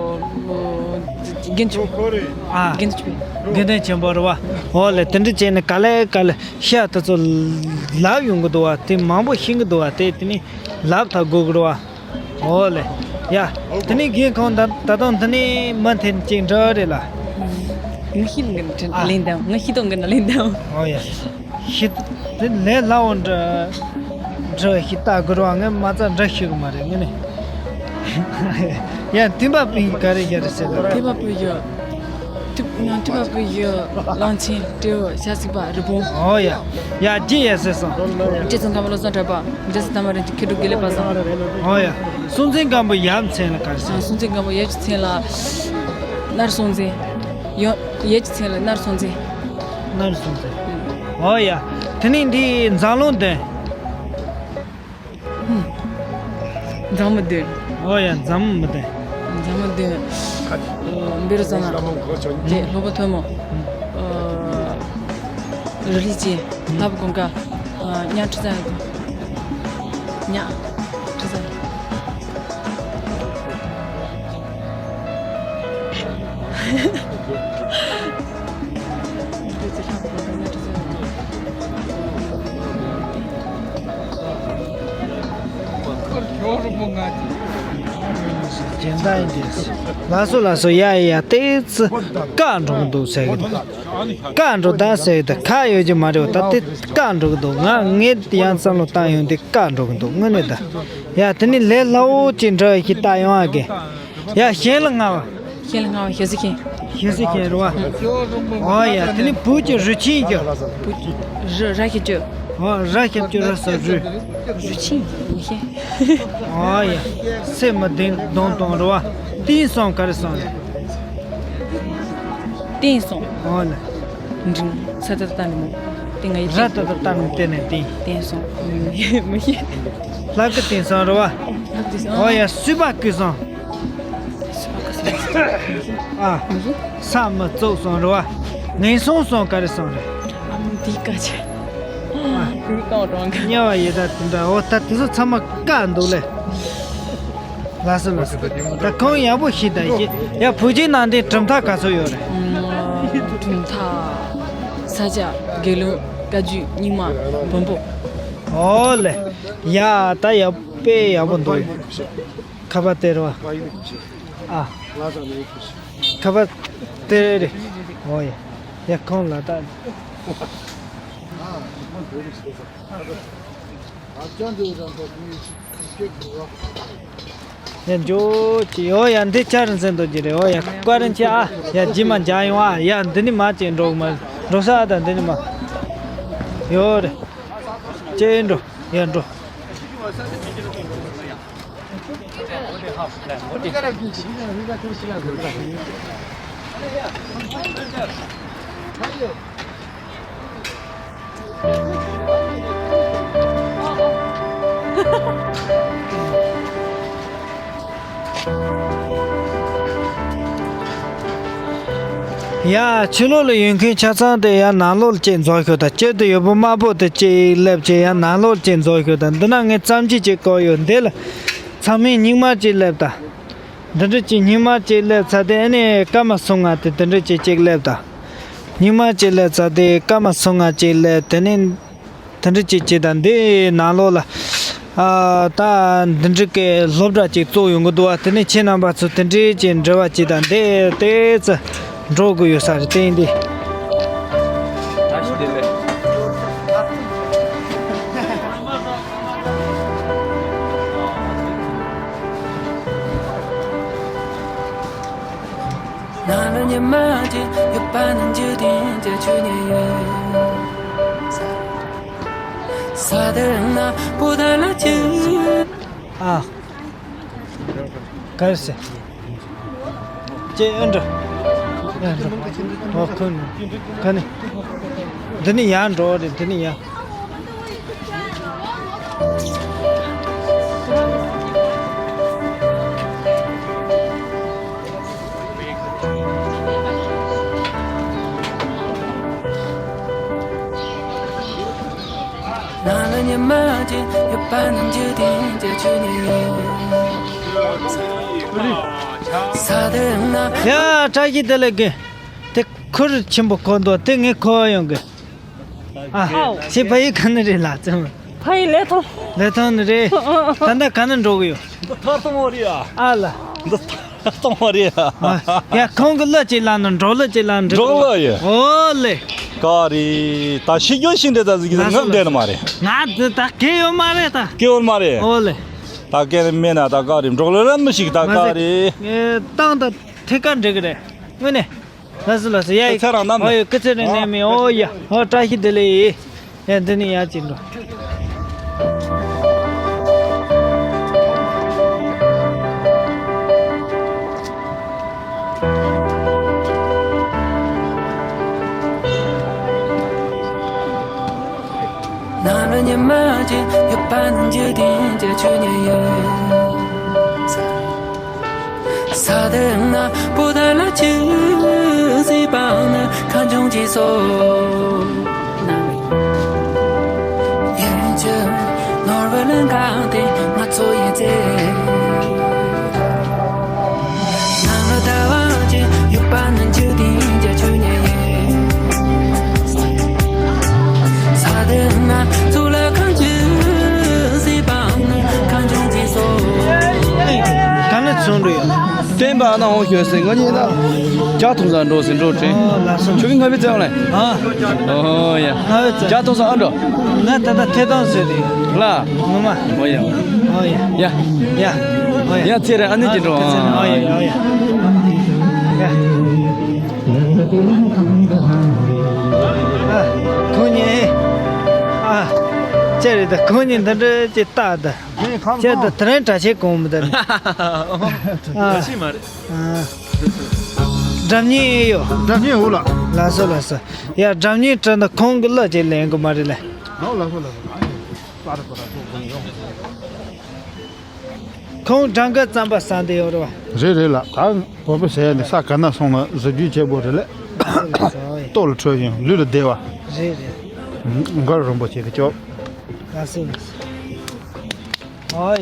དགེ་འདུན་ཆོས་འཕེལ། ཨ། དགེ་འདུན་ཆོས་འཕེལ། དགེ་འདུན་ཆོས་འཕེལ་རེད་བ། ཨོ་ལེ། དེ་འདྲ་བྱས་ནས་ག་ལེ་ག་ལེ་ཤ་དེ་ཚོ་ལབ་ཡོང་གི་འདུག་བ། དེ་མང་པོ་ཤེས་ཀྱི་འདུག་བ། དེ་དེ་ནས་ལབ་ཐག་དགོས་ཀྱི་རེད་བ། ཨོ་ལེ། ཡ། དེ་ནས་རྒན་ཁོང་ད་ད་དུང་དེ་ནས་མུ་མཐུད་ཅིག་འགྲོ་རེད་ལ། ངས་ཤེས་ནི་གི་ལན་དང་། ངས་ཤེས་དོན་གི་ན་ལན་དང་། ཨོ་ཡ། ཤེས། དེ་ལས་སླ་བོ་འདྲ་འདྲ་ཞིག་ལྟ་དགོས་རེད་བ། ངས་མ་རྩ་འདྲ་ཤེས་གི་མ་རེད་ངས་ནི། ཡ། དུས་བབ་པིན་ག་རེ་ག་རེ་ཟེར་ལ། དུས་བབ་པིན་ཡོད། དུས། ང་དུས་བབ་པིན་ཡོད། གླང་ཆེན། སྤྲེའུ། ཞ་སྲིད་པ། རི་བོང་། ཨོ་ཡ། ཡ། རྒྱུ་ཡ་ཟེར་སོང་། རྗེ་ཙོང་ཁ་པ་བློ་བཟང་གྲགས་པ། འབྲས་སི་ཐ་མ་རིན་ཆེན། མཁས་གྲུབ་དགེ་ལེགས་པ་སངས། ཨོ་ཡ། སྲོང་བཙན་སྒམ་པོ་ཡབ་མཚན་ལ་ག་རེ་ཟེར། སྲོང་བཙན་སྒམ་པོ་ཡབ་ཀྱི་མཚན་ལ། ནར་སྲོང་བཙན། ཡབ། ཡབ་ཀྱི་མཚན་ལ་ནར་སྲོང་བཙན། ནར་སྲོང་བཙན། ཨོ་ཡ། དེ་ནས་འདི་འཛམ་གླིང་བདུན། འཛམ་བུ་བདུན། ཨོ་ཡ། འཛམ་བུ་བདུན། འཛམ་བུ་བདུན། བཻ་རོ་ཙ་ན། དེ་སློབ་དཔོན་ཐོན་མི། རི་ལི་ཅན། ལྷ་བུ་གུང་དཀར། ཉ་ཁྲི་ཙ། ཉ་ཁྲི་ཙ། ལགས་སོ་ལགས་སོ། ཡ་ཡ། ཏོག་ཙམ་བཀག་འགྲོ་གི་འདུག་ཟེར་གི་འདུག་བཀག་འགྲོ་ད་ཟེར་གི་འདུག་ཁ་ཡོད་ཀྱི་མ་རེད་བ། ད་དེ་བཀག་འགྲོ་གི་འདུག་ང་ངའི་ཡང་བསམ་བློ་བཏང་ཡོང་དུས་བཀག་འགྲོ་གི་འདུག་དངོས་གནས་ད། ཡ། དེ་ནི་ལས་སླ་བོ་ཅིག་འདྲ་ཞིག་ལྟ་ཡོང་ཨ་གི། ཡ། གཞན་ལ་ལྔ་བ། གཞན་ལ་ལྔ་བ་ཞྭ་སེར་མཁན། ཞྭ་སེར་མཁན་རེད་བ། ཨོ་ཡ། དེ་ནི་བོད་ཀྱི་རུས་ཆེན་གྱི། བོད་ཀྱི་རུས། ར་ཞབས་ཀྱུ། ཨོ། ར་ཞབས་ཀྱུ་རུ་ས་རུས། རུས་ཆེན་མི་ཤེས། ཨོ་ཡ། སེ་མི་བདུན་གདོང་སྟོང་རེད་བ། སྟེང་གསུམ་ག་རེ་གསུངས་རེད། སྟེང་གསུམ། ཨོ་ལེ། འབྲིང་། ས་ཏ་བཏགས་སྟ་འགྲེང་མོ། ཏེ་ང་ཡི། ར་ཏ་བཏགས་རྟ་ན་སྟེང་ནས་སྟེང་། སྟེང་གསུམ། མི་ཤེས། ལྷ་སྐུ་སྟེང་གསུམ་རེད་བ། ལྷ་སྐུ་སྟེང་གསུམ། ཨོ་ཡ། སྲིད་པ་སྐུ་གསུམ། སྲིད་པ་སྐུ་གསུམ། ཨ། མི་ཤེས། ས་མི་ཙོག་གསུམ་རེད་བ། ངན་སོང་གསུམ་ག་རེ་གསུངས་རེད། ཨ་མ་འདི་དཀའ་ཆེ། ཨ། འདི་དཀའ་བ་དྲང་གི། དམྱལ་བ་ཡི་དྭགས་དེ་འདྲ། འོ་ད་དེ་ཚོ་ཚང་མ་བཀག་འདུག་ལེ། ལགས་སོ་ལགས་སོ། ད་གང་ཡག་པོ་ཞིག་ད་ཡིན། ཡ། བོད་བརྒྱུད་ནང་བསྟན་གྲུབ་མཐའ་ག་ཚོད་ཡོད་རེད། གྲུབ་མཐའ། ས་སྐྱ། དགེ་ལུགས། བཀའ་བརྒྱུད། རྙིང་མ། བོན་པོ། ཨོ་ལེ། ཡ། ད་ཡག་དཔེ་ཡག་པོ་འདུག་ཁ་པར་སྟེར་བ། ཨ། ཁ་པར་སྟེར་རེད། ཨོ་ཡ། ཡ། ཁོང་ལ་ད། ཡ། འཇོ་ཅི་ཡོ། ཡ། འདི་ཆ་རིན་ཆེན་རྡོ་རྗེ་རེད། ཨོ་ཡ། བཀའ་དྲིན་ཆེ་ཨ། ཡ། རྗེས་མ་མཇལ་ཡོང་ཨ། ཡ། འདི་ནི་མ་ཅིག་འགྲོ་གི་མ་འགྲོ་ས་ཨ། ད་འདི་ནི་མ་ཡོ་རེད། ཅེས་འགྲོ། ཡར་འགྲོ། ཡ། ཕྱི་ལོགས་ལ་ཡོད་མཁན་ཆ་ཚང་དེ་ཡ་ནང་ལོགས་ལ་ཅིག་འཛུལ་ཤོག་དང་། སྤྱིར་དུ་ཡོད་པོ་དམར་པོ་དེ་ཅིག་སླེབས་བྱས་ཡ་ནང་ལོགས་ལ་ཅིག་འཛུལ་ཤོག་དང་། འདི་ན་ངས་ཙམ་ཅིག་ཅིག་བཀོད་ཡོད། འདི་ལ་ཚང་མས་སྙིང་དམར་ཅིག་སླེབས་དང་། འདི་འདྲ་ཅིག་སྙིང་དམར་ཅིག་སླེབས་ཚར་དེ་ཨ་ནི་སྐར་མ་སུམ་ལྔ་དེ་འདི་འདྲ་ཅིག་ཅིག་སླེབས་དང་། སྙིང་དམར་ཅིག་སླེབས་ཚར་དེ་སྐར་མ་སུམ་ལྔ་ཅིག་སླེབས། དེ་ནས་དེ་འདྲ་ཅིག་ཅིག་དང་། འདི་ནང་ལོགས་ལ་ཨ་ད་འདི་འདྲ་གི་སློབ་གྲྭ་ཅིག་བཙུགས་ཡོང་གི་འདུག་བ། དེ་ནས་ཁྱེད་རྣམ་པ་ཚོ་དེ་འདྲའི་ཅིག་འབྲེལ་བ་ཅིག་དང་འདི་ལྟས་ཙི་འགྲོ་དགོས་ཡོད་ས་རེད། དེ་ཡིན་དུས། ནང་ལ་ཉི་མ་ཅིག་ཡོད་པ་ནི་འཇིག་རྟེན་གྱི་ཆོས་ཉིད་ཡིན། ས་དེ་ན་བུ་དར་ལ་ཅིག་ཨ། ག་རེ་ཟེར། ཅེས་ཨེ་འདྲ། ཨེ་འདྲ། ཨོ་ཁོ་ནི། ཁ་ནི། འདི་ནི་ཡར་འགྲོ་རེད། འདི་ནི་ཡར། ནང་ལ་ཉི་མ་ཅིག་ཡོད་པ་ནི་འཇིག་རྟེན་གྱི་ཆོས་ཉིད་ཡིན། ས་དེ་ན། ཡ། བཀྲ་ཤིས་བདེ་ལེགས་གི། དེ་ཁུར་ཆེན་པོ་གོ་འདུག་དེ་ངས་གོ་ཡོང་གི། ཨ། ཧའོ། ཁྱེད་ཕ་ཡུལ་ག་ནས་རེད་ལགས་ཙམ། ཕ་ཡུལ་ལི་ཐང་། ལི་ཐང་ནས་རེད། ཨ་ཨ། ད་ལྟ་ག་ནས་འགྲོ་གི་ཡོད། འདི་ཐར་གཏོང་བ་རེད་ཨ། ཨ་ལ། འདི་ཐར་གཏོང་བ་རེད་ཨ། ཡ། ཁོང་གི་གླུ་ཅིག་བླངས་ན་འགྲོ། གླུ་ཅིག་བླངས་འགྲོ། འགྲོ་གླུ་ཡིན། ཨོ་ལེ། ག་རེ། ད་ཤི་རྒྱུ་ཤི་འདྲ་ད་ཟིག་ལ་ངབ་བསྡད་ནི་མ་རེད། ང་འདི་ད་སྐད་ཡོད་མ་རེད་ད། སྐད་ཡོད་མ་རེད། ཨོ་ལེ། ད་སྐད་མེད་ན་ད་ག་རེ། འགྲོ་གླུ་རབ་མི་ཤིག་ད་ག་རེ། ཏང་ད་ཐད་ཀར་འགྲིག་གི་རེད། དངོས་གནས། ལགས་སོ་ལགས་སོ། ཡ་ཡི། ཁྱེད་རང་རྣམས། ཨོ་ཡ། སྐུ་ཚེ་རིང་ནས་མི། ཨོ་ཡ། ཨོ་བཀྲ་ཤིས་བདེ་ལེགས་ཡིན། ཡ་འདི་ནས་ཡར་ཅིག་འགྲོ། ནང་ལ་ཉི་མ་ཅིག་ཡོད་པ་ནི་འཇིག་རྟེན་གྱི་ཆོས་ཉིད་ཡིན། ས་དེ་ན་བུ་དར་ལ་ཅིག་གཟིགས་པ་ནི་ཁ་འབྱུང་གི་སོ། ཡིན་གྱི་ནོར་བུ་ལེན་གང་དེ་ང་ཚོ་ཡིན་ཚེ། ནང་ལ་ཟླ་བ་ཅིག་ཡོད་པ་ནི་འཇིག་རྟེན་གྱི་ཆོས་ཉིད་ཡིན། ས་དེ་ན་གཙུག་ལག་ཁང་ཅིག་གཟིགས་པ་ནི་ཁ་འབྱུང་གི་སོ། ག་ནས་བྱུང་འགྲོ་ཡོད། བསྟན་པ་ཨ་ན་འོང་ཤོད་ཟེར། ང་གཉིས་ན་ཇ་འཐུང་ས་འགྲོ་ཟེར་འགྲོ་དྲན། ཨོ་ལགས་སོ། ཁྱོད་ཀྱི་ང་བི་བཙལ་ལེ། ཨ། ཨོ་ཡ། ང་བི་བཙལ། ཇ་འཐུང་ས་ཨ་འགྲོ། ང་ད་ལྟ་ཐད་གཏོང་བཟོས་ཏེ། ལ། ངོ་མ། ཨོ་ཡ། ཨོ་ཡ། ཡ། ཡ། ཨོ་ཡ། ཡ་ཚེ་རེ་ཨ་ནི་ཅི་འགྲོ། ཨ། ཨོ་ཡ། ཨོ་ཡ། ཡ། ཨ། ཁོ་གཉིས། ཨ། ཅི་རེད་ད། ཁོ་གཉིས་འདི་འདྲ་ཅིག་ལྟ་ད། ཁྱེད་ད་དེ་རིང་གྲྭ་ཆས་གོན་མི་འདུག་ཨ། ཤི་མ་རེད། ཨ། སྒྲ་སྙན་ཡོད། སྒྲ་སྙན་འོ་ལགས། ལགས་སོ་ལགས་སོ། ཡ། སྒྲ་སྙན་དྲན་ད་ཁོང་གི་གླུ་ཅིག་ལེན་དགོས་མ་རེད་ལེ། ཨོ་ལགས་སོ་ལགས་སོ། ཨ་ནི་ས་རུ་ཁོ་ར་ཚོ་གོན་ཡོང་། ཁོང་སྦྲང་དཀར་རྩམ་པ་ཟ་འདི་ཡོད་རེད་བ། རེད་རེད་ལགས། ད་བོད་པ་ཟེར་ནས་ས་ག་ན་སོང་ན་གཟི་བརྗིད་ཆེ་པོ་རེད་ལེ། ལགས་སོ་ལགས་སོ། ཨོ་ཡ། ལྟོ་ལ་འཕྲོད་ཡོང་། ལུས་ལ་བདེ་བ། རེད་རེད། མགར་རིན་པོ་ཆེ་གི་ཅོག་ལགས་སོ་ལགས་སོ། ཨོ་ཡ།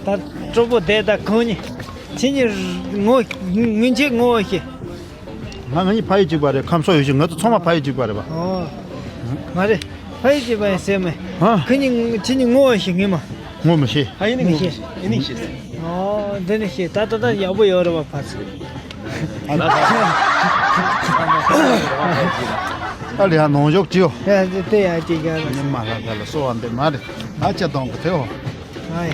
ད་སྤྲོ་པོ་བསྡད། ད་ཁོང་གཉིས། ཁྱེད་གཉིས་ངོ་། སྔོན་ཆད་ངོ་ཤེས། ང་ང་གཉིས་ཕ་ཡུལ་གཅིག་པ་རེད། ཁམས་སོག་ཡུལ་གཅིག་ང་ཚོ་ཚང་མ་ཕ་ཡུལ་གཅིག་པ་རེད་པ། ཨོ། མ་རེད། ཕ་ཡུལ་གཅིག་པ་ཡིན་ཟེར་མེད། ཧ། ཁྱེད་གཉིས་ཁྱེད་གཉིས་ངོ་ཤེས་ངེས་མ། ངོ་མི་ཤེས། ཨ་ཡིན་ནི་ངོ་མི་ཤེས། ཡིན་ནི་ཤེས། ཨོ། འདི་ནི་ཤེས། ད་ད་ད་ཡག་པོ་ཡོད་རེད་པ་ཕ་ཚོ། ཨ་ལེ་ཡ་ནང་ཞོག་ཅིའོ། ཡ་དེ་ཡ་ཅིག་ཡ། ཉི་མ་ལྷ་ལྷ་ལ་གསོལ་བ་འདེབས་མ་རེད། ཨ་ཅག་དང་གི་ཐེའོ། ཨ་ཡ།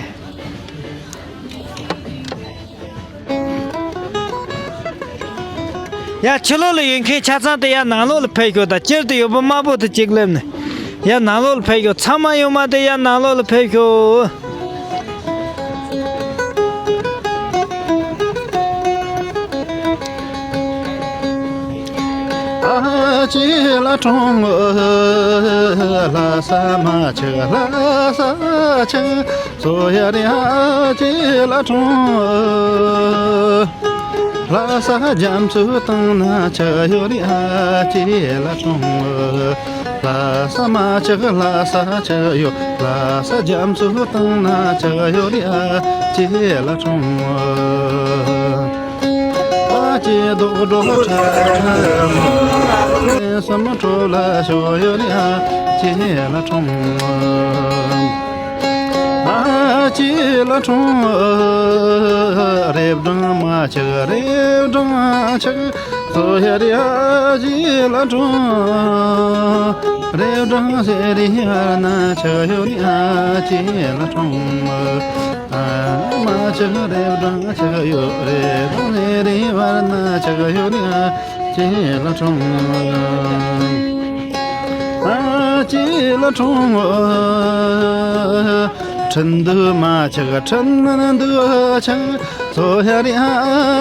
ཡ། ཕྱི་ལོགས་ལ་ཡོད་མཁན་ཆ་ཚང་དེ་ཡ་ནང་ལོགས་ལ་ཕེབས་ཤོག་དང་། སྤྱིར་དུ་ཡོད་པོ་དམར་པོ་དེ་གཅིག་སླེབས་ནས། ཡ་ནང་ལོགས་ལ་ཕེབས་ཤོག་ཚང་མ་ཡོང་མ་དེ་ཡ་ནང་ལོགས་ལ་ཕེབས་ཤོག་ཨ་ཅེ་ལ་གྲོང་ལྷ་ས་མ་ཆག་ལྷ་ས་ཆག་སོ་ཡ་རི་ཨ་ཅེ་ལ་གྲོང་། ལྷ་ས་རྒྱ་མཚོའི་སྟེང་ན་ཆགས་ཡོད་རེད་ཨ་ཅེ་ལ་གྲོང་། ལྷ་ས་མ་ཆགས་ལྷ་ས་ཆགས་ཡོད། ལྷ་ས་རྒྱ་མཚོའི་སྟེང་ན་ཆགས་ཡོད་རེད་ཨ་ཅེ་ལ་གྲོང་། ཨ་ཅེ་རྡོག་རྡོག་ཁྲ་མོ། སེམས་ཁྲོ་ལ་ཤོར་ཡོད་རེད་ཨ་ཅེ་ལ་གྲོང་། ཨ་ཅེ་ལ་གྲོང་། རེབ་སྦྲང་མ་ཆག་རེབ་སྦྲང་ཆག་སོ་ཡ་རི་ཨ་ཅེ་ལ་གྲོང་། རེབ་སྦྲང་ཟེ་རི་བར་ན་ཆགས་ཡོད་རེད་ཨ་ཅེ་ལ་གྲོང་། ཨ་མ་ཆག་རེབ་སྦྲང་ཆགས་ཡོད་རེབ་སྦྲང་ཟེ་རི་བར་ན་ཆགས་ཡོད་རེད་ཨ་ཅེ་ལ་གྲོང་། ཨ་ཅེ་ལ་གྲོང་། ཁྲིན་ཏུའུ་མ་ཆག་ཁྲིན་ཏུའུ་ཆག་སོ་ཡ་རི་ཨ་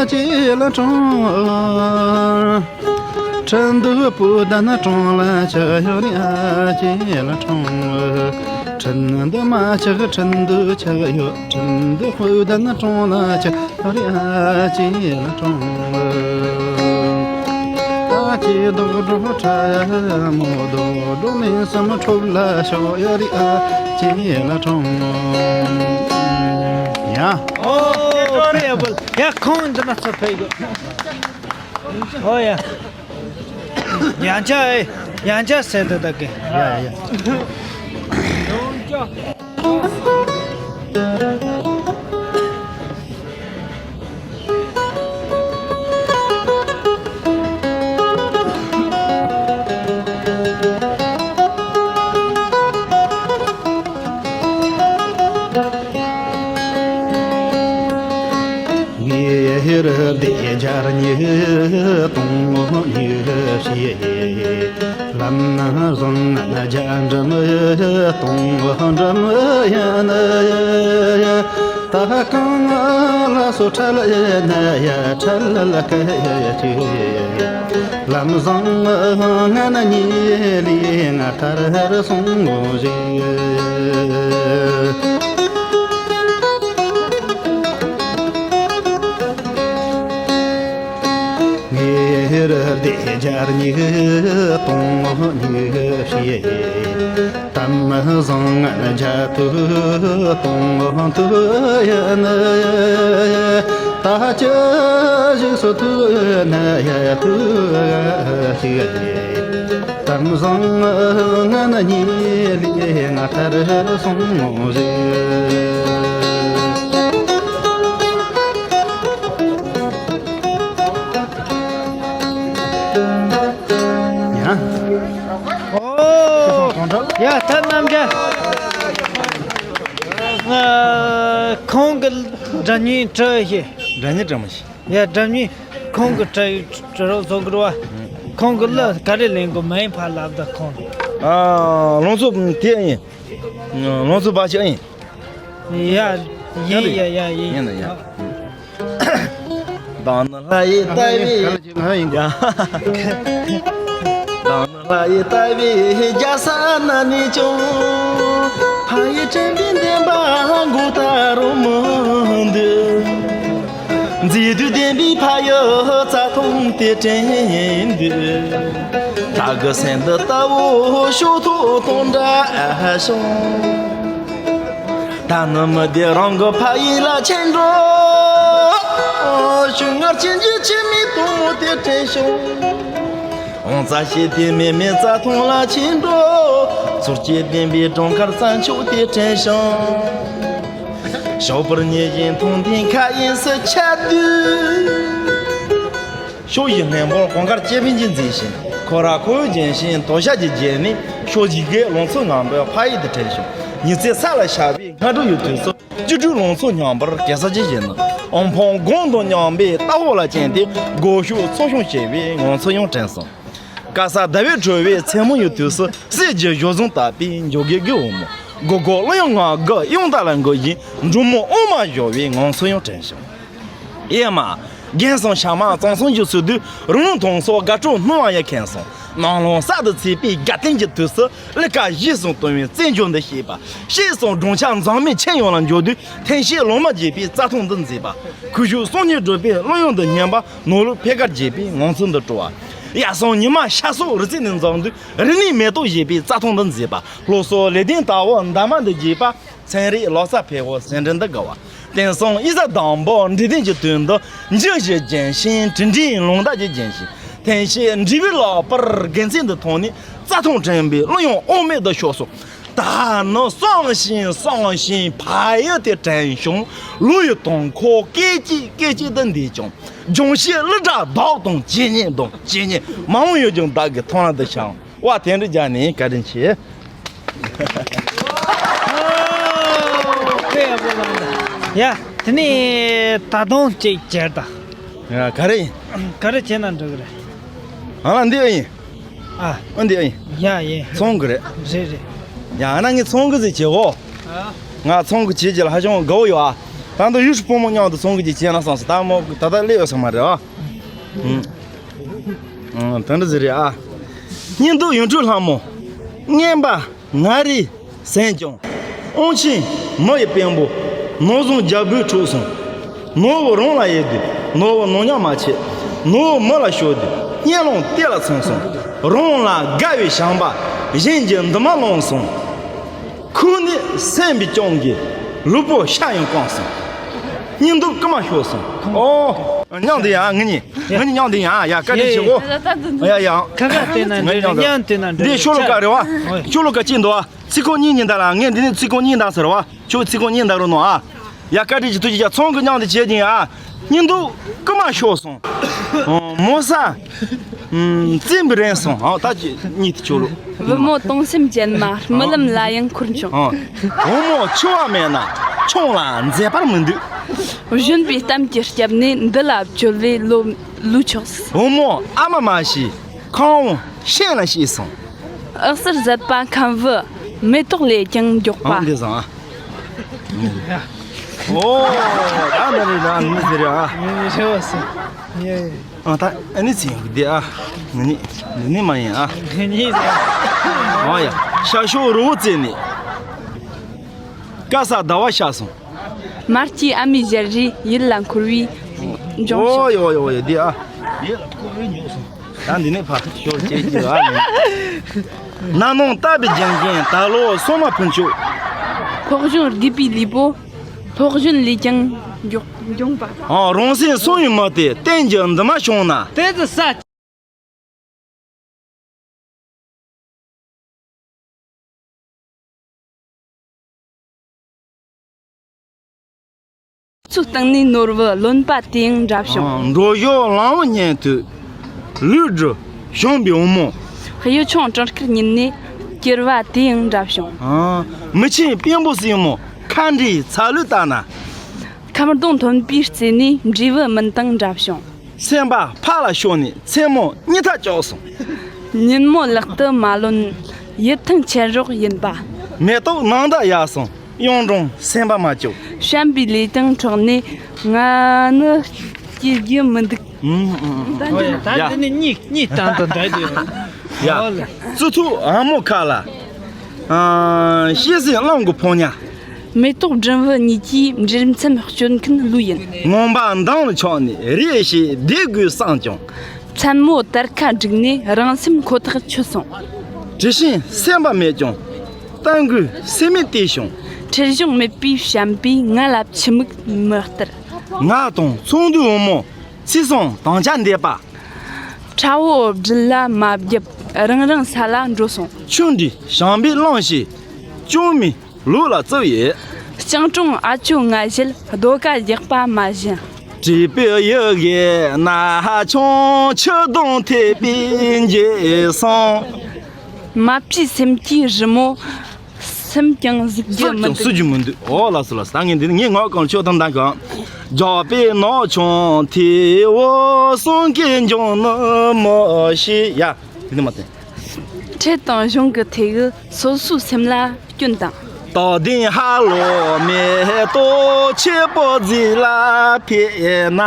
ཅེ་ལ་གྲོང་། ཁྲིན་ཏུའུ་བུ་དན་གྲོང་ལ་ཆགས་ཡོད་རི་ཨ་ཅེ་ལ་གྲོང་། ཁྲིན་ཏུའུ་མ་ཆག་ཁྲིན་ཏུའུ་ཆགས་ཡོད། ཁྲིན་ཏུའུ་བུ་དན་གྲོང་ལ་ཆགས་ཡོད་རི་ཨ་ཅེ་ལ་གྲོང་། ཨ་ཅེ་རྡོག་རྡོག་ཁྲ་མོ་རྡོག་རྡོག་མེ་སེམས་ཁྲོ་ལ་ཤོར་ཡོད་རི་ཨ་ཅེ་ལ་གྲོང་། ཡ། ཨོ། ཡ་ཁོང་འདི་ན་ཚོ་ཕེབས་ཡོད། ཨོ་ཡ། ཡང་ཆ་ཨེ། ཡང་ཆ་ཟེར་དུ་ད་གེ། ཡ་ཡ། ཉེ་ཧེར་སྡེ་བརྒྱད་ཉིས་སྟོང་ཉི་ཤུ། ལམ་བཟང་ང་རྒྱ་འགྲིམ་སྟོང་འགྲིམ་ཡིན། ད་གང་ལ་སོ་ཁྲལ་ཡིན་ཡ་ཁྲལ་ལ་སྐད་ཅིག་ལམ་བཟང་ང་ན་ཉེ་ལི་ང་ཐར་སོང་ཞིག་ཉེ་རུ་སྡེ་བརྒྱད་ཉིས་སྟོང་ཉི་ཤུ། དམ་བཟང་རྒྱ་ཐུ་སྟོང་དུ་ཡིན། ད་ཅི་ཞིག་སུ་ཐུ་ན་ཡ་ཐུ་ཞིག་དམ་བཟང་ང་ན་ཉེ་ལི་ང་ཐར་སོང་ཞིག་ཡ། ཨོ། ཡ་ཐར་རྣམ་རྒྱལ། ཁོང་གི་སྒྲ་སྙན་བྲི་ཤེས། སྒྲ་སྙན་བྲི་མི་ཤེས། ཡ་སྒྲ་སྙན་ཁོང་གི་བྲི་བྲི་རོགས་བཟོ་དགོས་རེད་བ། ཁོང་གི་གླུ་ག་རེ་ལེན་དགོས་མ་ཡིན་ཕར་ལབ་ད་ཁོང་། ཨ་ལང་ཚོ་དེ་ཡིན། ལང་ཚོ་བ་ཞིག་ཡིན། ཡ་ཡིན་ཡ་ཡ་ཡིན། ཡིན་ན་ཡ། བདག་ནི་ལྷ་ཡི་ལྟ་བའི་ང་ཡིན་ཀྱང་། བདག་ནི་ལྷ་ཡི་ལྟ་བའི་རྒྱ་ས་ན་ནས་ཀྱང་། ཕ་ཡི་དྲན་པའི་འདུན་པ་མགོ་ལྟ་རུ་མི་འདུག་མཛེས་སྡུག་ལྡན་པའི་ཕ་ཡུལ་རྩྭ་ཐང་དེ་དྲན་འདུག་ད་གི་སེམས་འདི་ལྟ་བུ་ཤོག་ཐོག་དང་འདྲ་ཞིང་། ད་ནི་མི་བདེ་རང་གི་ཕ་ཡུལ་ལ་ཕྱིན་འགྲོ། ཞུ་ངར་ཆེན་གྱི་ཆེ་མི་དུང་མོ་དེ་དྲན་བྱུང་། འོང་རྩྭ་ཤེད་དེ་མེ་མེ་རྩྭ་ཐང་ལ་ཕྱིན་འགྲོ། ཚོར་སྐྱེས་ལྡན་པའི་སྒྲོང་དཀར་རྩྭ་མཆོག་དེ་དྲན་བྱུང་། ཞོགས་པར་ཉལ་བཞིན་མཐོང་ལྡན་མཁའ་དབྱིངས་སུ་ཆགས་དུས། ཕྱོགས་བཞི་སྙིང་པོར་གངས་དཀར་སྐྱེ་བོའི་འཇིག་འཛིན་ཞིང་། ཁོ་ར་ཁོ་བོའི་རྒྱན་བཞིན་དོ་ཤལ་གྱི་རྒྱན་ནི། ཕྱོགས་བཞི་གའི་ལང་ཚོ་ངང་པོའི་ཕ་ཡུལ་དུ་དྲན་བྱུང་། ཉི་ཚེ་ས་ལ་ཤར་བའི་སྔ་དྲོ་ཡི་དུས་སུ། སྐྱིད་སྡུག་ལང་ཚོ་མཉམ་པར་གེ་སར་གྱི་བཞིན་ནི། ཨོང་ཕོང་དགུང་དང་མཉམ་པའི་རྟ་ཕོ་ལ་བཅིངས་ཏེ། སྒོ་ཕྱུགས་ཚོ་ཤོང་བྱེད་པའི་ངང་ཚུལ་ཡང་དྲན་སོང་། དཀར་གསལ་ཟླ་བའི་དྲོ་བའི་མཚན་མོ་ཡི་དུས་སུ། གསེར་གྱི་ཞོ་ཟུང་བཏབ་པའི་འཇོ་སྒེག་གི་འོལ་མོ། སྒོར་སྒོར་གླུ་དབྱངས་ངང་གིས་དབྱངས་རྟ་ལ་འགུལ་བཞིན། འབྲུག་མོ་དབུ་མར་ཞོན་པའི་ངང་ཚུལ་ཡང་དྲན་བྱུང་། ཨེ་མ། རྒན་གསུམ་ཞྭ་དམར་གཙང་གསུམ་གྱིས་གསོས་དུས། རི་ལུང་དྭངས་སོགས་དགའ་སྤྲོ་སྣང་བ་ཡང་ཁེངས་སོང་། ནང་ལོགས་གསར་དུ་ཚེས་པའི་དགའ་སྟོན་གྱི་དུས་སུ། གླུ་གར་གཞས་གསུམ་བཏང་བའི་རྩེད་འཇོ་འདི་ཤེས་པ། གཤེད་གསུམ་སྦྲང་ཆར་འཛག་མེད་ཆེན་ཡོངས་ལ་འཇོ་དུས། ཐན་སྐྱེས་ལོ་མ་རྒྱས་པའི་རྩྭ་ཐང་འདི་མཛེས་པ། ཁུ་བྱུག་གསུམ་གཉིས་སྒྲོག་པའི་གླུ་དབྱངས་འདི་སྙན་པ། ནོར་ལུག་ཕལ་སྐད་རྒྱས་པའི་ངང་ཚུལ་འདི་སྤྲོ་བ། དབྱར་གསུམ་ཉི་མ་ཤར་སོགས་རི་རྩེ་ནས་འཛེགས་དུས། རི་ནས་མེ་ཏོག་བཞད་པའི་རྩྭ་ཐང་འདི་མཛེས་པ། ལྷོ་སོག་ལེགས་ལྡན་དར་འོད་འདབ་མ་འདི་རྒྱས་པ། མཚན་རིགས་ལོ་གསར་ཕེབས་པའི་སེམས་སྒྲོན་འདི་དགའ་བ། སྟོན་གསུམ་དབྱར་གསར་དང་པོ་འབྲས་ལྡན་གྱི་དུས་འདི། འཇིགས་བྱེད་ལྗོན་ཤིང་དྲི་འདྲའི་ལུང་བདག་གི་ལྗོན་ཤིང་། ཐན་སྐྱེས་འབྲས་བུའི་ལག་པར་དགེ་མཚན་འདི་མཐོང་ནས། རྩྭ་ཐང་དྲན་པའི་གླུ་དབྱངས་དབུ་མེད་དུ་ཤོར་སོང་། ད་ནི་བསམ་བཞིན་བསམ་བཞིན་ཕ་ཡུལ་དེ་དྲན་བྱུང་། ལོ་ཡི་དུས་འཁོར་སྐད་ཅིག་སྐད་ཅིག་ཏུ་འདས་ཀྱང་། ལྗོངས་ཕྱི་གླུ་སྒྲ་བདག་དང་གཅིག་ཉིད་དང་གཅིག་ཉིད། མ་འོངས་ཡུལ་ལྗོངས་བདག་གི་ཐང་ལ་འདི་ཤང་། བ་དེ་འདྲ་རྒྱག་ནས་བཀའ་དྲིན་ཆེ། ཡ། དེ་ནས་ད་དུང་གཅིག་བྱས་ད། ཡ། ག་རེ་ཡིན། ག་རེ་བྱས་ན་འགྲིག་གི་རེད། ཨ་ལ་འདི་ཨེ་ཡིན། ཨ། ཨ་འདི་ཨེ་ཡིན། ཡ་ཡིན། ཚོང་གི་རེད། རེད་རེད། ཡ་ཨ་ན་ངས་ཚོང་གི་ཟིག་བྱེད་འོ། ང་ཚོང་གི་བྱེད་ཀྱི་ལ་ཧ་ཅང་དགའ་བོ་ཡོད་ཨ། ད་ལྟ་ཡུལ་སྲིད་སྤོ་མོ་མཉམ་དུ་ཚོང་གི་ཅིག་བྱས་ན་བསམ་སོང་། ད་མོ་ད་ལྟ་སླེབས་ཡོད་ས་མ་རེད་ཨ། ཨུ། ཨུ། དེ་འདྲ་ཟིག་རེད་ཨ། སྙིང་སྡུག་ཡོངས་གྲོལ་ལྷ་མོ། རྔན་པ་ང་རེ་ཟིན་ཀྱང་། དབང་ཆེན་མི་ཡི་དཔོན་པོ། ནོར་བཟང་རྒྱལ་པོའི་འཁྲུགས་སོང་། ནོར་བུ་རང་ལ་ཡོད་དུས། ནོར་བུ་ནོར་ཉམས་མ་ཆེ། ནོར་བུ་མི་ལ་ཤོར་དུས། གཉེན་ལོང་གཏེར་ལ་ཚང་སོང་། རང་ལ་དགའ་བའི་བྱམས་པ། གཞན་གྱི་འདུན་མ་བླངས་སོང་། ཁོ་ནི་སེམས་པའི་སྐྱོང་གིས། ལུས་པོ་ཤ་ཡང་སྐམ་སོང་། སྙིང་སྡུག་རྐུ་མ་ཤོར་སོང་། ཨོ། མཉམ་དུ་ཡང་ངེད་གཉིས། ངེད་གཉིས་མཉམ་དུ་ཡང་ཡ་བཀའ་དྲིན་ཆེ་གོ། ཡ་ཡ། ཁ་ཁ་བལྟས་ན་འགྲིག་རེད། མཉམ་བལྟས་ན་འགྲིག་རེད། འདི་ཤོ་ལོ་ཀ་རེད་བ། ཤོ་ལོ་ཀ་གཅིག་འདུག་བ། ཚིག་ཁོག་གཉིས་གཉིས་འདུག་ལ། ངས་འདི་ནས་ཚིག་ཁོག་གཉིས་འདུག་ཟེར་བ། ཁྱོད་ཚིག་ཁོག་གཉིས་འདུག་རོགས་གནང་ཨ། ཡ། བཀའ་དྲིན་ཆེ། ཐུགས་རྗེ་ཆེ། ཚོང་གི་མཉམ་དུ་བྱེད་ཀྱིན་ཨ། སྙིང་སྡུག་རྐུ་མ་ཤོར་སོང་། ཨོ། མོ་ས། ཨུམ། བཙན་པོ་རན་སོང་། ཨོ། ད་ཅི་གཉིད་ཆོག་ལོ། བུ་མོ་སྟོང་སེམས་ཅན་མ། རྨི་ལམ་ལ་ཡང་འཁོར་བྱུང་། ཨོ། བུ་མོ་འཆི་བ་མེད་ན། ཆུང་ལ་མཛེས་པར་མི་འདུག། གཞོན་པའི་གཏམ་གྱི་སྐྱབས་གནས། འདི་ལ་བཅོལ་བའི་ལོ་ལོ་ཆོག། བུ་མོ་ཨ་མ་མ་ཤི། ཁང་བ་ཤིང་ལ་ཤི་སོང་། འོད་ཟེར་ཟད་པ་ཁམ་བུ། མེ་ཏོག་ལས་ཀྱང་མགྱོགས་པ། ཨང་འདི་བཟང་ཨ། ཨོ། ད་འདི་རེད་ད་མི་ཟེར་ཨ། ཨ་ད་ཨ་ནི་ཚིག་ཡོང་གི་འདི་ཨ། ང་ནི་འདི་ནི་མ་ཡིན་ཨ། ཨ་ཡ། ཤ་ཤོག་རི་བོ་རྩེ་ནས། དཀར་གསལ་ཟླ་བ་ཤར་སོང་། མ་སྐྱེས་ཨ་མའི་ཞལ་རས། ཡིད་ལ་འཁོར་བའི་འབྱུང་ཞིང་། ཨོ་ཡོ་ཡོ་ཡོ་འདི་ཨ། ཡིད་ལ་འཁོར་བའི་འབྱུང་སོང་། ད་འདི་ནས་ཕར་ཤོག་ཅེས་ཀྱི་ཨ། ན་ནིང་བཏབ་པའི་རྒྱན་ཅན་ད་ལོ་སོ་མ་ཕུན་ཚོགས། ཕོ་གཞོན་རྒས་པའི་ལུས་པོ། ཕོ་གཞོན་ལས་ཀྱང་མགྱོགས་འབྱུང་བ། ཨ། རང་སེམས་སོ་ཡི་མི་དེ་གཏན་གྱི་འདུན་མ་བྱུང་ན། དེ་ཚོ་ས། ཚོའི་སྟེང་ནས་ནོར་བུ་ལོན་པ་དེ་ཡང་འདྲ་བྱུང་། འགྲོ་ཞོར་ལམ་བུ་ཉན་དུས། ལུས་འགྲོ་བྱུང་བའི་འོལ་མོ། གཡུ་ཆུང་གྲང་དཀར་ཉིད་ནས་གྱེར་བ་དེ་ཡང་འདྲ་བྱུང་། མི་ཆེན་དཔོན་པོ་སྲས་མོ་ཁ་འདྲིའི་ཚ་ལུ་ལྟ་ན། ཁ་གདོང་མཐོན་པོའི་རྩེ་ནས་འབྲས་བུ་སྨིན་སྟངས་འདྲ་བྱུང་། སེམས་པ་ཕར་ལ་ཤོར་ནས་མཚན་མོ་གཉིད་ཐག་བཅད་སོང་། ཉིན་མོ་ལག་ཏུ་མ་ལོན་ཡིད་ཐང་ཆད་རོགས་ཡིན་པ། མེ་ཏོག་ནང་དུ་ཡར་སོང་། གཡུང་དྲུང་སེམས་པ་མ་སྐྱོ། བྱམས་པའི་ལུས་སྟེང་འཕྲོག་ནས་ང་ནི་སྐྱེ་རྒྱུ་མི་འདུག། ཨུམ་ཨུམ་ཨུམ། ད་འདི་ནི་གཉིད་གཉིད་སྟངས་དང་འདྲ་དེ། ཡ། ཨོ་ལེ། བཙུན་ཐུགས་ཨ་མོ་ཁ་ལ། ཨ། ཤེས་སྲིད་གླང་གི་ཕོ་ཉ། མེ་ཏོག་སྦྲམ་བུ་གཉིས་ཀྱི་འབྲེལ་མཚམས་གཅོད་མཁན་ལུས་ཡིན། ངང་པ་མདུན་ལ་ཆགས་ནས་རེ་ཞིག་བསྡད་དགོས་བསམ་ཀྱང་། མཚན་མོ་དར་ཁ་བསྒྲིགས་ནས་རང་སེམས་ཁོ་ཐག་ཆོད་སོང་། དྲི་ཞིམ་སེམས་པ་མེད་ཀྱང་། གཏམ་རྒྱུད་སེམས་མེད་དེ་བྱུང་། ཁྲེལ་གཞུང་མེད་པའི་བྱམས་པས་ང་ལ་ཕྱི་མིག་མི་སྟེར། ང་དང་ཚོགས་འདུའི་འོལ་མོ། ཚེས་གསུམ་དང་ཆ་འདས་པ། ཁྲ་བོ་སྦྲུལ་ལ་མ་བརྒྱབ། རང་རང་ས་ལ་འགྲོ་སོང་། ཆུ་འདྲའི་བྱམས་པའི་གླིང་ཞིག། ཅུང་མི་ལུག་ལ་བཙུགས་ཡོད། སྤྱང་གྲུང་ཨ་ཅོ་ང་བཞིན་ཟློས་གར་རྒྱག་པ་མ་བྱིན། དྲེད་པའི་ཡུལ་གྱི་ན་ཆུང་ཆུ་དུང་ཐིགས་པའི་འགྱེད་སོང་། མ་བཅོས་སེམས་ཀྱི་རི་མོ། སེམས་ཀྱང་གཟིགས་རྒྱུ་མི་འདུག། གཟིགས་རྒྱུ་མི་འདུག། ཨོ་ལགས་སོ་ལགས་སོ། ད་ངས་འདི་ནི་ངས་ངག་གང་ཆོག་དམ་དང་གང་། རྒྱགས་པའི་ནག་ཆུང་ཐིགས་འོ་གསུང་གི་འབྱུང་ནི་མི་ཤེས་ཡ། དེ་ནི་མ་བསྟན། ཁྲེལ་དང་གཞུང་གི་ཐད་ཀྱི་སོ་སོའི་སེམས་ལ་སྐྱོན་དང་། དག་ལྡན་ཧ་ལོ་མེ་ཏོག་ཆེ་པོ་རྫི་ལ་ཕེབས་ན།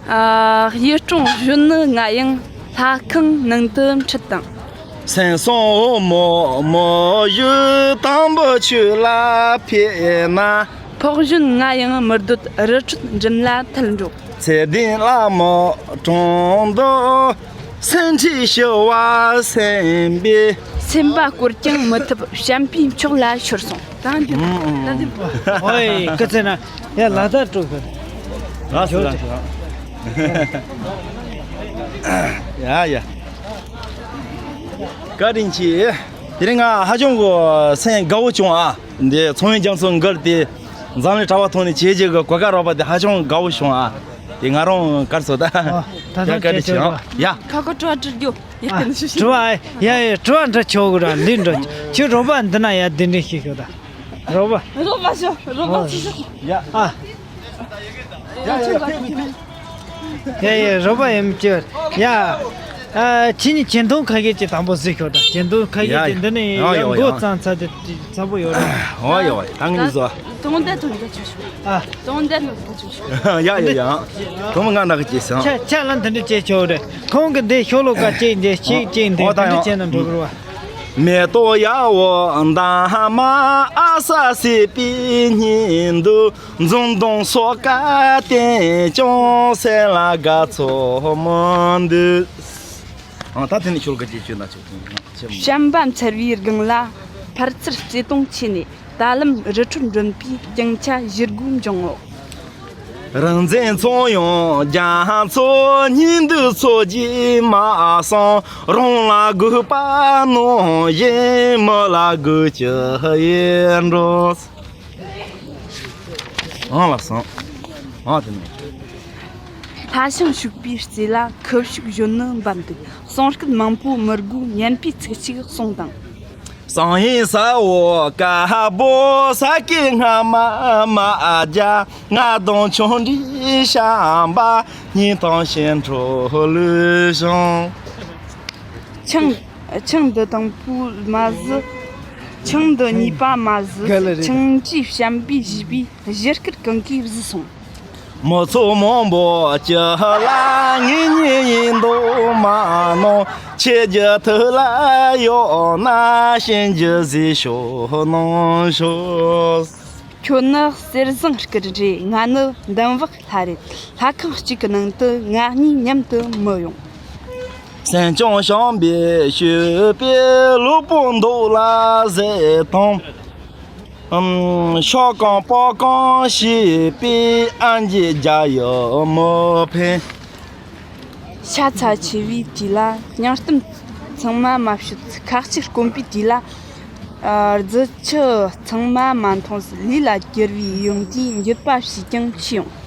ཨ། གཡུ་སྲུང་གཞོན་ནུ་ང་ཡང་ལྷ་ཁང་ནང་དུ་ཁྲིད་དང་། སེང་སོང་འོ་མོ་མོ་ཡུ་དང་པོ་ཆུ་ལ་ཕེབས་ན། ཕོགས་གཞོན་ང་ཡང་མི་སྡོད་རི་ཁྲོད་འགྲིམ་ལ་ཐལ་འགྲོ། ཚེ་བདེན་ལ་མོ་གྲོང་དུ་སེང་ཁྲི་ཞི་བ་སེམས་པའི། སེམས་པ་བསྐོར་ཀྱང་མི་ཐུབ་བྱམས་པའི་མཆོག་ལ་ཤོར་སོང་། ད་འདི་ད་འདི། ཨོའི་ཀི་ཚེ་ན་ཡ་ལ་ད་དཀྲུག་གི། ལགས་སོ་ལགས་སོ། ཡ་ཡ། བཀའ་དྲིན་ཆེ། དེ་རིང་ང་ཧ་ཅང་གི་སེམས་དགའ་བོ་བྱུང་ཨ། འདི་ཚོང་དབྱིངས་རྒྱ་མཚོ་མགར་དེ་འཛམ་གླིང་གྲྭ་པ་ཐོག་ནས་བྱས་རྗེས་ཀྱི་གོ་སྐབས་རག་པ་དེ་ཧ་ཅང་དགའ་བོ་བྱུང་ཨ། དེ་ང་རང་གར་སོ་ད། ཨ། ད་ཡ་ཐང་བཀའ་དྲིན་ཆེ་ཨ། ཡ། ཁ་ཁ་དྲི་བ་དྲི་རྒྱུ་ཡ། ཨ། དྲི་བ་ཡ་ཡ་དྲི་བ་འདྲི་ཆོག་གི་ར་འདི་འདྲི་ཁྱོད་རོགས་པ་འདི་ན་ཡ་འདི་འདྲི་ཤེས་ཤོག་ད། རོགས་པ། རོགས་པ་ཤོག་རོགས་པ་ཤོག་ཡ། ཨ། ཡ་ཡ་རོགས་པ་ཡིན་གྱི། ཡ། ཨ། ཁྱེད་གཉིས་གྱེན་དོན་ཁ་ཤས་ཀྱི་དང་པོ་གཟིགས་ཤོག་དང་གྱེན་དོན་ཁ་ཤས་ཀྱི་འདི་ནས་ཡ་མགོ་གཙང་ཚ་དེ་ཚ་པོ་ཡོད་རེད། ཨོ་ཡོད་ད་ངས་བཟོ། དོན་དེ་དོན་དེ་ཆུ་ཤོག་ཨ། དོན་དེ་དོན་དེ་ཆུ་ཤོག་ཡ་ཡ་ཡ། དོན་ང་ནག་ཅེས་སང་། ཆ་ཆ་ལ་འདི་འདྲ་བྱས་ཆོག་རེད། ཁོང་གི་འདི་ཤོ་ལོ་ཀ་གཅིག་འདི་ཞིག་གཅིག་འདི་འདི་འདྲ་བྱས་ན་འགྲོ་གི་རེད་བ། མེ་ཏོག་ཡ་འོ་འདམ་མ་ཨ་ས་སྲིད་པའི་སྙིང་དུ། འཛུམ་གདོང་སོགས་ཀ་བསྟན་ཀྱང་སེམས་ལ་དགའ་ཚོར་མི་འདུག་ཨང་། ད་དེ་ནས་ཤོ་ལོ་ཀ་གཅིག་བཅོས་ན་ཆོག་བྱམས་པ་འཚེར་བའི་སྒང་ལ་ཕར་ཚུར་བརྩེ་དུང་ཆེ་ནས། ད་ལམ་རི་ཁྲོད་འགྲིམ་པའི་རྒྱང་ཆ་བཞི་དགུ་འབྱུང་ངོ་། རང་བཙན་ཚོང་ཡོང་རྒྱ་མཚོ་སྙིང་སྡུག་ཚོ་རྒྱུས་མ་སོང་། རང་ལ་དགོས་པ་ནང་བཞིན་མི་ལ་དགོས་ཀྱི་ཡིན་འགྲོ། ཨང་ལགས་སོ། ཨང་དེ་ནས། ལྷ་ཞིང་ཕྱུག་པའི་རྩེ་ལ་ཁུ་བྱུག་གཞོན་ནུ་འབབ་འདུག་གསུང་སྐད་མང་པོ་མི་དགོས་སྙན་པའི་ཚིག་གཅིག་གསུངས་དང་། གསང་བའི་ས་འོག་དཀར་པོ་ས་ཀའི་རྔ་མ་མ་རྒྱ། རྔ་དང་ཆུང་འདྲིས་བཤམས་པ་སྙིང་དང་ཞེན་ཁྲོ་ལུས་བྱུང་། ཆང་ཆང་འདི་དང་པོ་མ་བཟི། ཆང་འདི་གཉིས་པ་མ་བཟི། ག་ལ་རེད། ཆང་གིས་བཤམས་པའི་བཞེས་པའི་གཞི་སྐར་གང་གིས་བཟི་སོང་། མི་ཚོགས་མང་པོ་སྤྱི་ལ་ངེད་གཉིས་ཡིན་མདོག་མ་གནང་། ཁྱེད་ཀྱི་ཐུགས་ལ་ཡོད་ན་ཤན་གྱི་ཟིག་ཤོག་གནང་ཤོག་ཁྱོད་ནི་གསེར་ཟངས་སྐུ་རེད། ང་ནི་འདམ་བག་ལྷ་རེད། ལྷ་ཁང་གཅིག་གི་ནང་དུ་ང་གཉིས་མཉམ་དུ་མི་ཡོང་། སེམས་ཀྱང་བྱམས་པས་ཞུས་པས་ལུས་པོ་མདོག་ལ་ཟེར་དང་། ཤོག་གང་པོ་གང་ཞེས་པའི་ཨ་མྱེས་རྒྱ་ཡི་མི་ཕན། ཤ་ཚ་ཆེ་བའི་དུས་ལ་སྙིང་གཏམ་ཚང་མ་མ་བཤད། ཁ་ལྕེ་སྐོམ་པའི་དུས་ལ་རྫི་ཆུ་ཚང་མ་མ་འཐུངས། ལུས་ལ་གྱུར་པའི་ཡོན་ཏན་འགྱོད་པ་བྱས་ཀྱང་ཤི་ཡོང་།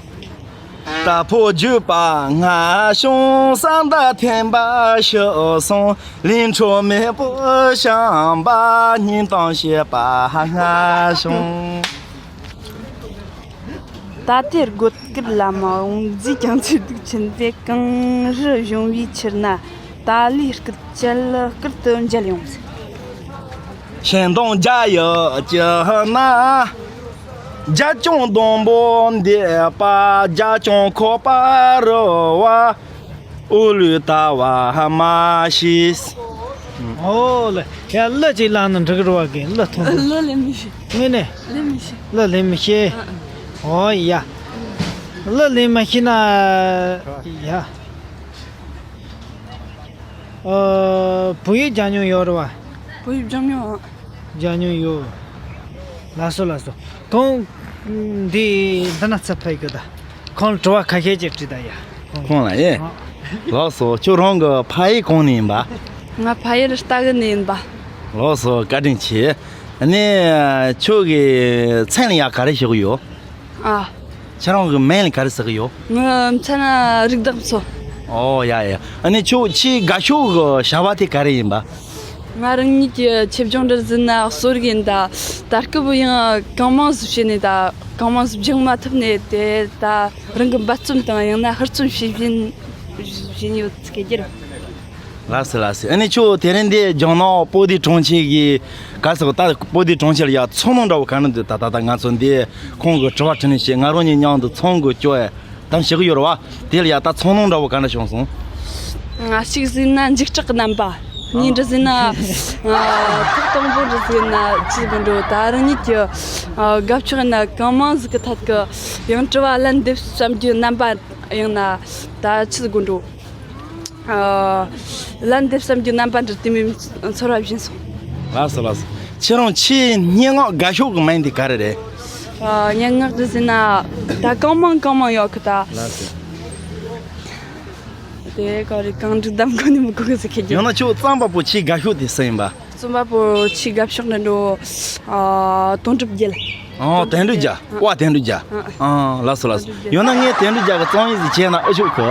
རྟ་ཕོ་རྒྱུད་པ་ང་བྱུང་ས་མཐའ་འཐེན་པ་ཤི་སོང་། ལས་འཕྲོ་མེད་པོ་བྱམས་པ་སྙིང་གཏམ་བཤད་པ་ང་བྱུང་། ད་ལྟའི་རྒོད་སྐུལ་ལམ་དབང་རྫས་ཀྱང་ཚུལ་དུ་ཕྱིན་ཏེ། གངས་རི་གཞོང་བའི་ཆུ་ན་ཏཱ་ལའི་སྐུ་ཅལ་སྐུར་དུ་མཇལ་ཡོང་ཟེར། ཤིང་སྡོང་རྒྱ་ཡི་དཀྱིལ་ན། རྒྱ་ཅུང་སྡོང་པོ་འདེབས་པ། རྒྱ་ཅུང་ཁོག་པ་རུ་བ། ཨུ་ལུས་ལྟ་བ་མ་ཤེས། ཨོ་ལེ། ཡ་གླུ་ཅིག་བླངས་ན་འགྲིག་རུ་བ་གི་གླུ་ཐུང་ཐུང་། གླུ་ལེན་མི་ཤེས། དངོས་གནས། ལེན་མི་ཤེས། གླུ་ལེན་མི་ཤེས། ཨ་ཨ། ཨོ་ཡ། གླུ་ལེན་མ་ཤེས་ན་ཡ། ཨ། བོད་ཡིག་སྦྱང་མྱོང་ཡོད་རེད་བ། བོད་ཡིག་སྦྱང་མྱོང་། སྦྱང་མྱོང་ཡོད། ལགས་སོ་ལགས་སོ། ཁོང་འདི་འདི་ན་ཚུར་ཕེབས་དགོས་ད། ཁོང་ལ་དྲི་བ་ཁ་ཤས་ཅིག་དྲིས་ད་ཡ། ཁོང་ལ་ཨེ། ཨ། ལགས་སོ། ཁྱོད་རང་གི་ཕ་ཡུལ་གང་ནས་ཡིན་པ། ང་ཕ་ཡུལ་རྟ་གི་ནས་ཡིན་པ། ལགས་སོ། བཀའ་དྲིན་ཆེ། ཨ་ནི་ཁྱོད་ཀྱི་མཚན་ལ་ཡ་ག་རེ་ཞུ་གི་ཡོད། ཨ། ཁྱེད་རང་གི་མིང་ལ་ག་རེ་ཟེར་གི་ཡོད། ངའི་མཚན་ན་རིག་བདག་མཚོ། ཨོ་ཡ་ཡ། ཨ་ནི་ཁྱོད་ཆེས་དགའ་ཤོས་ཀྱི་བྱ་བ་དེ་ག་རེ་ཡིན་པ། ང་རང་ཉིད་ཀྱི་ཆེད་སྦྱོང་འདྲ་ཟིན་ན་གསོ་རིག་ཡིན་ད། ད་སྐབས་ཡང་གང་མང་ཟིག་བྱས་ནས་ད་གང་མང་ཟིག་སྦྱང་མ་ཐུབ་ནས་དེ་ད་རང་གི་འབད་བརྩོན་དང་ཡང་ན་ཧུར་བརྩོན་བྱེད་བཞིན་བཞིན་ཡོད་སྐད་རྒྱུ་རེད། ལགས་སོ་ལགས་སོ། ཨ་ནི་ཁྱོད་དེ་རིང་འདི་རྒྱ་ནག་པོ་ཏི་གྲོང་ཁྱེར་གྱི་ག་ཟེར་ད་པོ་ཏི་གྲོང་ཁྱེར་ལ་ཡ་ཚོར་སྣང་འདྲ་བོ་ག་འདྲ་འདུག་ད་ད་ད་ང་ཚོ་འདི་ཁོང་གི་དྲི་བ་དྲི་ནས་བཤད། ང་རང་གཉིས་མཉམ་དུ་ཚོང་གི་སྐྱོ་ཡ་དམ་བཞག་གི་ཡོད་རེད་བ། དེ་ལ་ཡ་ད་ཚོར་སྣང་འདྲ་བོ་ག་འདྲ་བྱུང་སོང་། ང་གཅིག་ཟེར་ན་འཇིགས་སྐྲག་གི་རྣམ་པ། གཉིས་འདྲ་ཟེར་ན་ཐོག་དང་པོ་འདྲ་ཟེར་ན་ཅི་ཟེར་དགོས་འགྲོ། ད་རང་ཉིད་ཀྱི་དགའ་ཕྱོགས་ཡིན་ན་གང་མང་ཟིག་གི་ཐད་ཀྱི་ཡང་དྲི་བ་ལན་འདེབས་བསམ་རྒྱུ་རྣམ་པ་ཡང་ན་ད་ཅི་ཟེར་དགོས་འགྲོ། ལན་འདེབས་བསམ་རྒྱུ་རྣམ་པ་འདྲ་དེ་མིན་ཚོར་བ་སྦྱིན་སོང་། ལགས་སོ་ལགས་སོ། ཁྱེད་རང་ཆེས་སྙན་ངག་དགའ་ཤོས་ཀྱི་མིང་དེ་ག་རེ་རེད། སྙན་ངག་འདྲ་ཟེར་ན་ད་གང་མང་གང་མང་ཡོད་གི་ད། ལགས་སོ། དེ་ག་རེ་གང་འདྲ་གདམ་གོ་ནི་མི་གོ་གི་ཟེར་ཁྱེད་ཀྱི། ཡང་ན་ཁྱོད་རྩོམ་པ་པོ་ཆེས་དགའ་ཤོས་དེ་སུ་ཡིན་པ། རྩོམ་པ་པོ་ཆེས་དགའ་ཕྱོགས་འདྲ་འགྲོ། ཨ། དོན་གྲུབ་རྒྱལ། ཨ། དོན་གྲུབ་རྒྱལ། ཨ། དཔའ་དོན་གྲུབ་རྒྱལ། ཨ། ཨ། ལགས་སོ་ལགས་སོ། དོན་གྲུབ་རྒྱལ། ཡང་ན་ངས་དོན་གྲུབ་རྒྱལ་གི་རྩོམ་ཡིག་ཟིག་བྱས་ན་ཨེ་ཆོག་གི།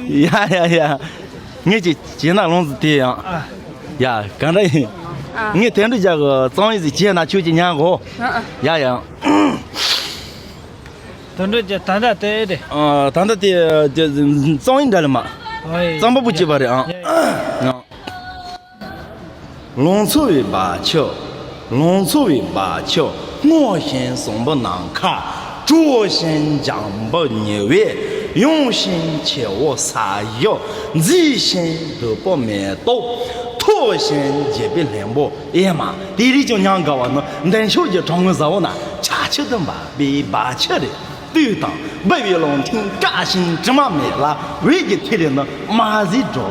ཡ་ཡ་ཡ། ངས་ཅིག་བྱས་ན་ལོངས་སུ་དེ་ཡང་། ཡ་ག་འདྲ་ཡིན། ཨ། ངས་དོན་གྲུབ་རྒྱལ་གི་རྩོམ་ཡིག་ཟིག་བྱས་ན་ཁྱོད་ཀྱིས་ཉན་གོ། ཨ། ཡ་ཡ། དོན་གྲུབ་རྒྱལ་ད་ལྟ་དེ་ཨེ་རེད། ཨ། ད་ལྟ་དེ་དེ་རྩོམ་ཡིག་འདྲ་ལ་མ། ཨོ་ཡ། རྩོམ་པ་པོ་བྱས་པ་རེད་ཨང་། ཡ་ཡ། ཡང་། ལང་ཚོ་བའི་བ་ཁྱི། ལང་ཚོ་བའི་བ་ཁྱི། སྔོ་ཞིང་བཟང་པོ་ནམ་མཁའ། དྲོ་ཞིང་འཇམ་པོ་ཉི་འོད། ཡང་ཞིང་ཆེ་བོ་ས་གཞི། མཛེས་ཤིང་དྭངས་པོ་མེ་ཏོག་མཐོ་ཞིང་རྒྱས་པའི་ལྷུན་པོ་ཨེ་མ། དེ་རིགས་ཀྱང་ཉམས་དགའ་བ་ནི་མདུན་ཕྱོགས་ཀྱི་གྲང་ངར་ཟ་འོག་ན་ཆར་ཆུ་དང་འབབ་པའི་བ་ཁྱི་རེད། དུས་དང་འབབ་པའི་ལུང་ཐིམ་དཀར་ཞིང་དྲི་མ་མེད་ལ། འོད་ཀྱི་ཐིག་ལེ་ནི་དམར་ཟས་སྒྲོ་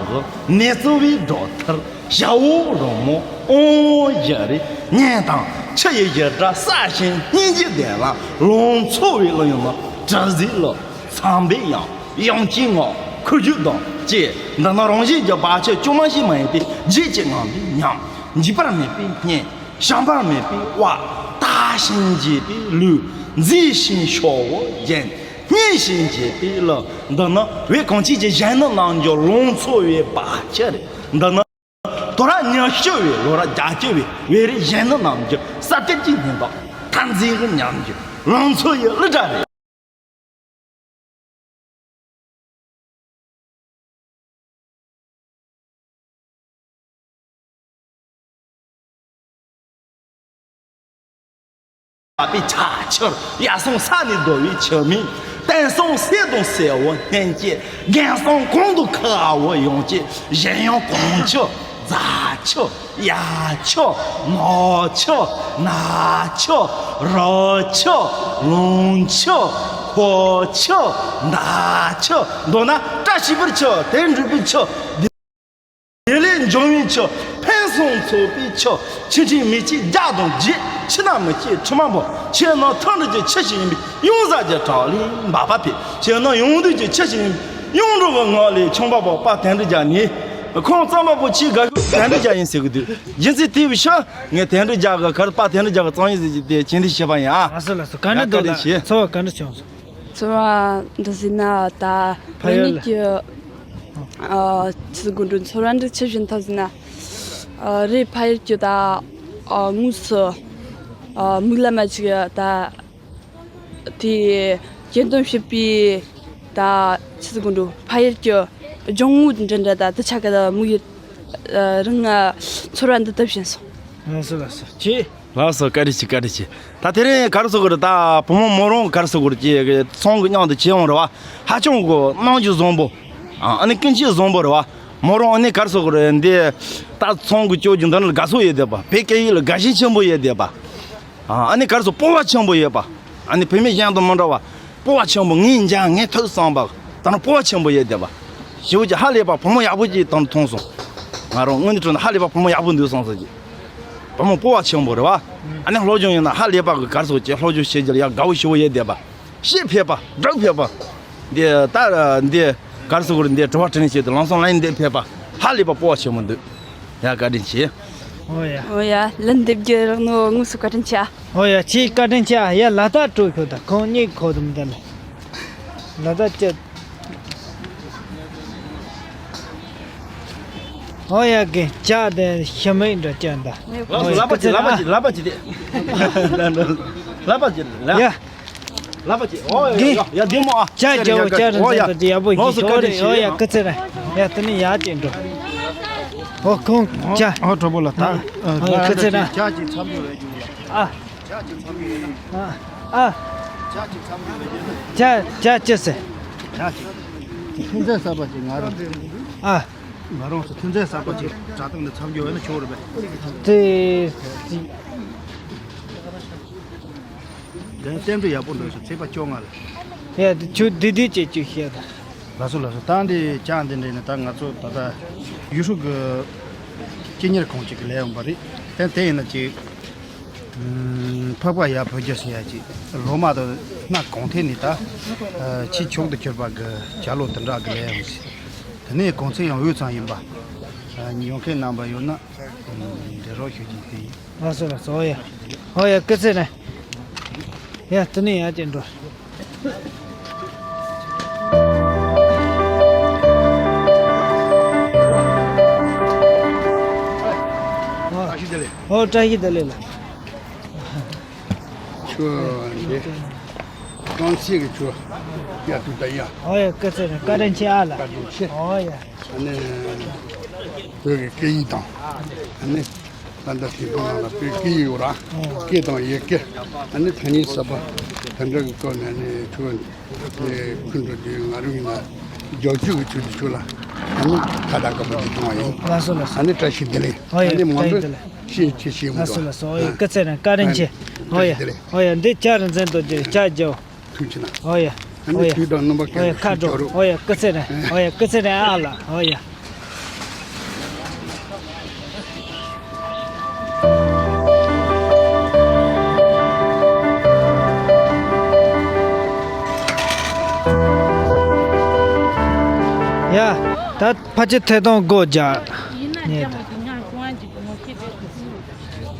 གི། ནེ་ཙོ་བའི་སྒྲོ་ཐར། ཞ་འོག་རོལ་མོ་ཨོང་ཞེས་རེད། སྙན་དང་ཆུ་ཡི་ཞབས་བྲག་གསལ་ཞིང་སྙན་འཇེབས་ལྡན་ལ། ལང་ཚོ་བའི་གླུ་དབྱངས་ནི་དྲི་ཟའི་གླུ། ཚངས་པའི་དབྱངས། དབྱངས་ཅན་ངག། ཁུ་བྱུག་གདངས་བཅས། འདི་ནི་རང་བཞིན་གྱི་བ་ཁྱི་ཅུང་མ་ཞིག་མ་ཡིན་ཏེ། བརྗིད་ཀྱིས་ངང་པའི་ཉམས། འཇིགས་པར་མེད་པའི་སྙན། བཤམ་པར་མེད་པའི་དབལ། དག་ཞིང་རྒྱས་པའི་ལུས། མཛེས་ཤིང་ཤོག་བུ་བརྒྱན། སྙན་ཞིང་འཇེབས་པའི་གླུ། འདི་ནི་བོད་གངས་ཅན་གྱི་གཞོན་ནུ་རྣམས་ཀྱི་ལང་ཚོ་བའི་བ་ཁྱི་རེད། འདི་ནི་དུས་རབས་ཉི་ཤུ་བའི་ལོ་རབས་བརྒྱད་ཅུ་བའི་བོད་རིགས་གཞོན་ནུ་རྣམས་ཀྱི་ས་གཏེར་གྱི་སྙིང་སྟོབས། འཐབ་འཛིང་གི་ཉམས་འགྱུར། ལང་ཚོ་ཡི་གླུ་སྒྲ་རེད། པའི་ཆ་ཆུར་ཡར་སོང་ས་ནས་རྡོ་བའི་ཆུ་མིག། བསྟན་སྲུང་སྲས་དང་སྲས་བུ་སྙན་སྐྱེས། རྒན་གསུམ་གོང་དུ་ཁ་བ་ཡོང་སྐྱེས། གཞན་ཡང་གངས་ཆུ། རྫ་ཆུ། གཡའ་ཆུ། ནག་ཆུ། ནགས་ཆུ། རི་ཆུ། ལུང་ཆུ། ཁོ་ཆུ། མདའ་ཆུ། མདོར་ན་བཀྲ་ཤིས་པའི་ཆུ། དོན་གྲུབ་པའི་ཆུ། བདེ་ལེགས་འབྱུང་བའི་ཆུ། ཕུན་སུམ་ཚོགས་པའི་ཆུ། ཆུ་ཕྲན་མི་གཅིག་རྒྱ་དང་རྒྱུད། ཆུ་ནང་མི་སྐྱེ་དྲི་མ་འབུམ། ཆུ་ནི་མཐའ་འགྲོ་གི་ཆུ་ཞིག་ཡིན་པས། ཡོངས་གཟའ་གི་བྲག་ལས་འབབ་པ་འཕེལ། ཆུ་ནི་ཡོངས་འདུས་ཀྱི་ཆུ་ཞིག་ཡིན་པས། ཡོངས་གྲོལ་གྱི་ངང་ལས་ཆུང་པ་བ་དཔའ་དོན་གྲུབ་རྒྱལ་ནི། ཁོང་རྩོམ་པ་པོ་ཆེས་དགའ་ཤོས་དོན་གྲུབ་རྒྱལ་ཡིན་ཟེར་གི་འདུག་རྒྱུ་མཚན་དེ་བས་ཤ་ངས་དོན་གྲུབ་རྒྱལ་གི་གར་པ་དོན་གྲུབ་རྒྱལ་གི་རྩོམ་ཡིག་ཟེར་གྱི་དེ་ཆེན་དེ་བཤད་པ་ཡིན་ཨ། ལགས་སོ་ལགས་སོ། ག་འདྲ་འདུག་ལགས། ཚོར་བ་ག་འདྲ་བྱུང་སོང་། ཚོར་བ་འདི་ཟེར་ན་ད་ཕ་ཡུལ་ལ་ངེད་ཀྱི་ཨ་ཆི་ཟེར་དགོས་འགྲོ། ཚོར་བ་འདི་ཆི་བཞིན་ཐོབ་ཟེར་ན། ཨ་རེད། ཕ་ཡུལ་གྱི་ད་ཨ་དངོས་སུ་ཨ་མིག་ལམ་མ་ཅིག་ད་དེ་སྐྱེ་འདོམས་བྱེད་པའི་ད་ཆི་ཟེར་དགོས་འགྲོ། ཕ་ཡུལ་གྱི་ལྗོངས་འདྲ་འདྲ་ད་དེ་ཆ་ག་ད་མིག་ཡུལ་ཨ་རང་ཨ་ཚོར་བ་འདི་ཐོབ་བཞིན་སོང་། ལགས་སོ་ལགས་སོ། ཅི། ལགས་སོ། བཀའ་དྲིན་ཆེ། བཀའ་དྲིན་ཆེ། ད་དེ་རིང་ག་རེ་ཟེར་དགོས་རེད། ད་བུ་མོ་མོ་རང་ག་རེ་ཟེར་དགོས་རེད། ཅེས་ཚང་གི་མཉམ་དུ་བྱེད་འོང་རེད་བ། ཧ་ཅང་གི་རྣམ་འགྱུར་བཟང་པོ། ཨ་ནི་ཀུན་སྤྱོད་བཟང་པོ་རེད་བ། མོ་རང་ཨ་ནི་ག་རེ་ཟེར་དགོས་རེད། འདི་ད་ཚང་གི་སྐྱོ་རྒྱུ་འདི་ནི་དགའ་ཚོར་ཡོད་བསྡད་པ། བོད་སྐད་ཡིག་ལ་དགའ་ཞེན་ཆེན་པོ་ཡོད་བསྡད་པ། ཨ་ནི་ག་རེ་ཟེར། སྤོབས་པ་ཆེན་པོ་ཡོད་པ། ཨ་ནི་བུད་མེད་གཞན་དང་མི་འདྲ་བ། སྤོབས་པ་ཆེན་པོ། ངས་འཇང་ངས་ཐུབ་བསམ་པ། ད་ནི་སྤོབས་པ་ཆེན་པོ་ཡོད་བསྡད་པ། ཞེ་པོ་ཅིག་ཧ་ལས་པ་བུ་མོ་ཡག་པོ་ཅིག་དང་མཐོང་སོང་། ང་རང་དངོས་གནས་དྲང་གནས་ཧ་ལས་པ་བུ་མོ་ཡག་པོ་འདུག་བསམ་སོང་ཅིག་བུ་མོ་སྤོབས་པ་ཆེན་པོ་རེད་བ། ཨ་ནི་སློབ་སྦྱོང་ཡིན་ན་ཧ་ལས་པ་གི་ག་རེ་ཟེར་དགོས་རེད། སློབ་སྦྱོང་བྱེད་རྒྱུ་ལ་ཡ་དགའ་བོ་ཞེ་པོ་ཡོད་བསྡད་པ། ཤེས་ཕེབས་པ། སྒྲུབ་ཕེབས་པ། འདི་ལྟར་འདི་ག་རེ་ཟེར་དགོས་རེད། འདི་དྲི་བ་དྲིས་ལན་བྱེད་དུས་ལམ་སང་ལན་འདེབས་ཕེབས་པ། ཧ་ལས་པ་སྤོབས་པ་ཆེན་པོ་འདུག་ཡ་བཀའ་དྲིན་ཆེ། ཨོ་ཡ། ཨོ་ཡ། ལན་འདེབས་རྒྱུ་རག་ནོ་དངོས་སུ་བཀའ་དྲིན་ཆེ། ཨོ་ཡ། ཁྱེད་བཀའ་དྲིན་ཆེ། ཡ་ལ་དྭགས་སྤྲོ་ཤོག་ད་ཁོང་གཉིས་ཁོ་དུམ་ད་ལ་ལ་དྭགས་སྤྱི། ཨོ་ཡ། གི་ཅག་དེ་ཤི་མིག་འདྲ་ཅག་འདྲ། ལགས་སོ། ལག་པ་ཅིག་ལག་པ་ཅིག་ལག་པ་ཅིག་དེ། ལག་པ་ཅིག་ལགས། ཡ། ལག་པ་ཅིག་ཨོ་ཡ་ཡ་ཡ་བདེ་མོ་ཨ། ཅག་ཅག་ཅག་ཅག་ཡ་ཡ་ཡ་བོ་ཡི་ཤོ་རེ། ཨོ་ཡ། ཀི་ཚེ་ར། ཡ་དེ་ནས་ཡར་ཅིག་འགྲོ། ཨོ་ཁོང་ཅ། ཨོ་གྲོགས་པོ་ལགས་ད། ཨ་ཁི་ཚེ་ན། ཇ་ཅིག་འཚམས་འདྲི་ཞུ་ལ། ཨ། ཇ་ཅིག་འཚམས་འདྲི། ཨ། ཨ། ཇ་ཅིག་འཚམས་འདྲི་ཞུ་ལ། ཇ་ཇ་ཅི་ཟེར། ཇ་ཅིག་ཐོན་རྫས་གསར་པ་ཅིག་ང་རང་། ཨ། ང་རང་ཚོ་ཐོན་རྫས་གསར་པ་ཅིག་དྲ་ཐོག་ནས་འཚམས་འདྲི་ཞུ་བ་ན་ཆོག་རེད་པས། དེ། དེ་རྟེན་འབྲེལ་ཡག་པོ་འདུག་ཟེར་ཚེས་པ་བཅོ་ལྔ་ལ། ཡ་དེ་ཁྱོད་བདེ་བདེ་བྱེད་ཅིག་བཤད་དང་། ལགས་སོ་ལགས་སོ། ད་འདི་ཅང་འདི་འདྲ་ནི་ད་ང་ཚོ་ད་ལྟ་ཡུལ་ཤུལ་གྱི་སྤྱི་གཉེར་ཁང་ཅིག་གི་ལས་ཡོང་པ་རེད། དེ་དེ་ཡིན་ན་ཅིག་ཨུམ། འཕགས་པ་ཡར་བོད་རྒྱལ་ཟེར་ཡ་ཅིག་ལོ་མ་དང་སྣ་གང་ཐད་ནས་ད་ཨ་ཕྱི་ཕྱོགས་ཏུ་གྱུར་པ་གི་བྱ་ལོ་དེ་འདྲ་གི་ལས་ཡོང་ཟེར། དེ་ནས་གང་ཚེ་ཡང་འོས་ཙམ་ཡིན་པ། ཨ་ཉོ་མཁན་རྣམ་པ་ཡོད་ན་ཨུམ། འབྲེལ་རོགས་ཞུ་རྒྱུ་དེ་ཡིན། ལགས་སོ་ལགས་སོ། ཨོ་ཡ། ཨོ་ཡ་སྐུ་ཚེ་རིང་། ཡ་དེ་ནས་ཡར་ཅིག་འགྲོ། བཀྲ་ཤིས་བདེ་ལེགས། ཨོ་བཀྲ་ཤིས་བདེ་ལེགས་ལགས། ཁྱོད་འདི་རྐང་ཚིག་གི་ཁྱོད་ཡ་དུ་ད་ཡ། ཨོ་ཡ་སྐུ་ཚེ་རིང་། བཀའ་དྲིན་ཆེ་ཨ་ལགས། བཀའ་དྲིན་ཆེ། ཨོ་ཡ། ཨ་ནི་བོད་ཀྱི་སྐད་ཡིག་དང་ཨ་ནི། ད་ལྟ་དེ་དག་ནང་ལ་བོད་སྐད་ཡོད་ར། སྐད་དང་ཡི་གེ། ཨ་ནི་ཐ་སྙད་གསར་པ་དེ་འདྲ་གི་སྐོར་ནས་ནི་ཁྱོད་དེ་ཁུངས་འགྲོ་དུས་ང་རང་ཡིན་ན་རྒྱབ་སྐྱོར་གི་ཚུལ་དུ་ཁྱོད་ལ་ཨ་ནི་ཁ་བརྡ་དཀར་པོ་ཅིག་གཏོང་བ་ཡིན། ལགས་སོ་ལགས་སོ། ཨ་ནི་བཀྲ་ཤིས་བདེ་ལེགས། ཨ་ཡ་ཨ་ནི་མང་པོ་བཀྲ་ཤིས་བདེ་ལེགས། ཤེས་ཆེ་ཤེས་མི་ལགས་སོ་འདུག་ལགས་སོ། ཨ་ཡ་སྐུ་ཚེ་རིང་། བཀའ་དྲིན་ཆེ། ཨ་ཡ་བཀྲ་ཤིས་བདེ་ལེགས། ཨ་ཡ་འདི་ཇ་རིན་ཆེན་རྡོ་རྗེ་ཇ་རྒྱོ། ཐུགས་ཆེ་ན། ཨོ་ཡ། ཨ་ནི་ཨོ་ཡ། དུས་དང་རྣམ་པ་ཨོ་ཡ། ཁ་ཁ་སྒྲོག་ཁ་སྒྲོག་ཨོ་ཡ། སྐུ་ཚེ་རིང་། ཨོ་ཡ། སྐུ་ཚེ་རིང་ཨ་ལགས། ཨོ་ཡ། ཡ། ད་ཕ་ཆེ་ཐད་གཏོང་སྒོ་རྒྱག་ཉེ་ད།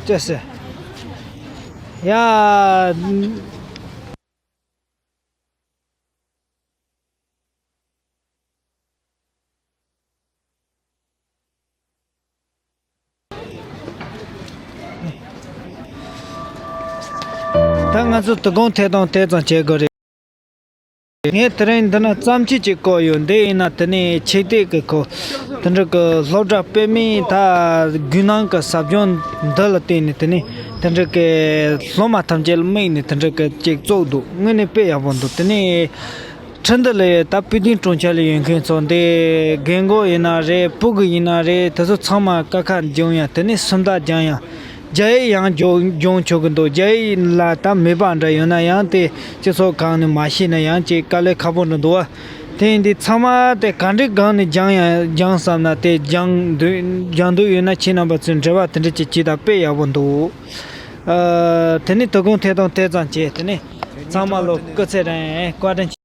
ཅེས་ཟེར། ཡ། ད་ང་ཚོ་དོ་དགོང་ཐད་གཏོང་དེ་ཙམ་བྱེད་དགོས་རེད། ངས་དེ་རིང་འདི་ན་བརྩམས་ཆོས་ཅིག་བཀོད་ཡོད། འདི་ཡིན་ན་དེ་ནས་ཆོས་སྡེ་གི་ཁོ་དེ་འདྲ་གི་སློབ་གྲྭ་དཔེ་མིན་ད་དགུན་གནང་གི་ཟབ་སྦྱོང་འདི་ལ་བརྟེན་ནས་དེ་ནས་དེ་འདྲ་གི་སློབ་མ་ཐམས་ཅད་ལ་དམིགས་ནས་དེ་འདྲ་གི་ཅིག་བཙུགས་འདུག་དངོས་གནས་དཔེ་ཡག་པོ་འདུག་དེ་ནས། ཁྲི་འདི་ལ་ད་སྤུས་ལྡན་གྲོང་ཁྱེར་ལ་ཡོད་མཁན་ཚོ་འདི་རྒན་གོག་ཡིན་ན་རེད། སྤུ་གུ་ཡིན་ན་རེད། དེ་ཚོ་ཚང་མ་ཀ་ཁ་སྦྱང་ཡ། དེ་ནས་སུམ་རྟགས་སྦྱང་ཡ། རྒྱ་ཡིག་ཡང་སྦྱང་སྦྱང་ཆོག་གི་འདུག་རྒྱ་ཡིག་ལ་ད་མེད་པ་འདྲ་ཡོད་ན་ཡང་དེ་སྤྱི་ཚོགས་སྒང་ནས་མ་ཤེས་ན་ཡང་ཅིག་དཀའ་ལས་ཁག་པོ་འདྲ་འདུག་བ། དེ་ཡིན་དུས་ཚང་མ་དེ་ག་འདྲའི་སྒང་ནས་སྦྱང་ཡ་སྦྱང་བསམ་ན་དེ་སྦྱང་འདོད་སྦྱང་འདོད་ཡོད་ན་ཁྱེད་རྣམ་པ་ཚོས་འབྲེལ་བ་དེ་འདྲ་ཅིག་བྱེད་དང་དཔེ་ཡག་པོ་འདུག་ཨ། དེ་ནས་དོ་དགོང་ཐད་གཏོང་དེ་ཙམ་བྱས། དེ་ནས་ཚང་མ་ལོ་སྐུ་ཚེ་རིང་། བཀའ་དྲིན་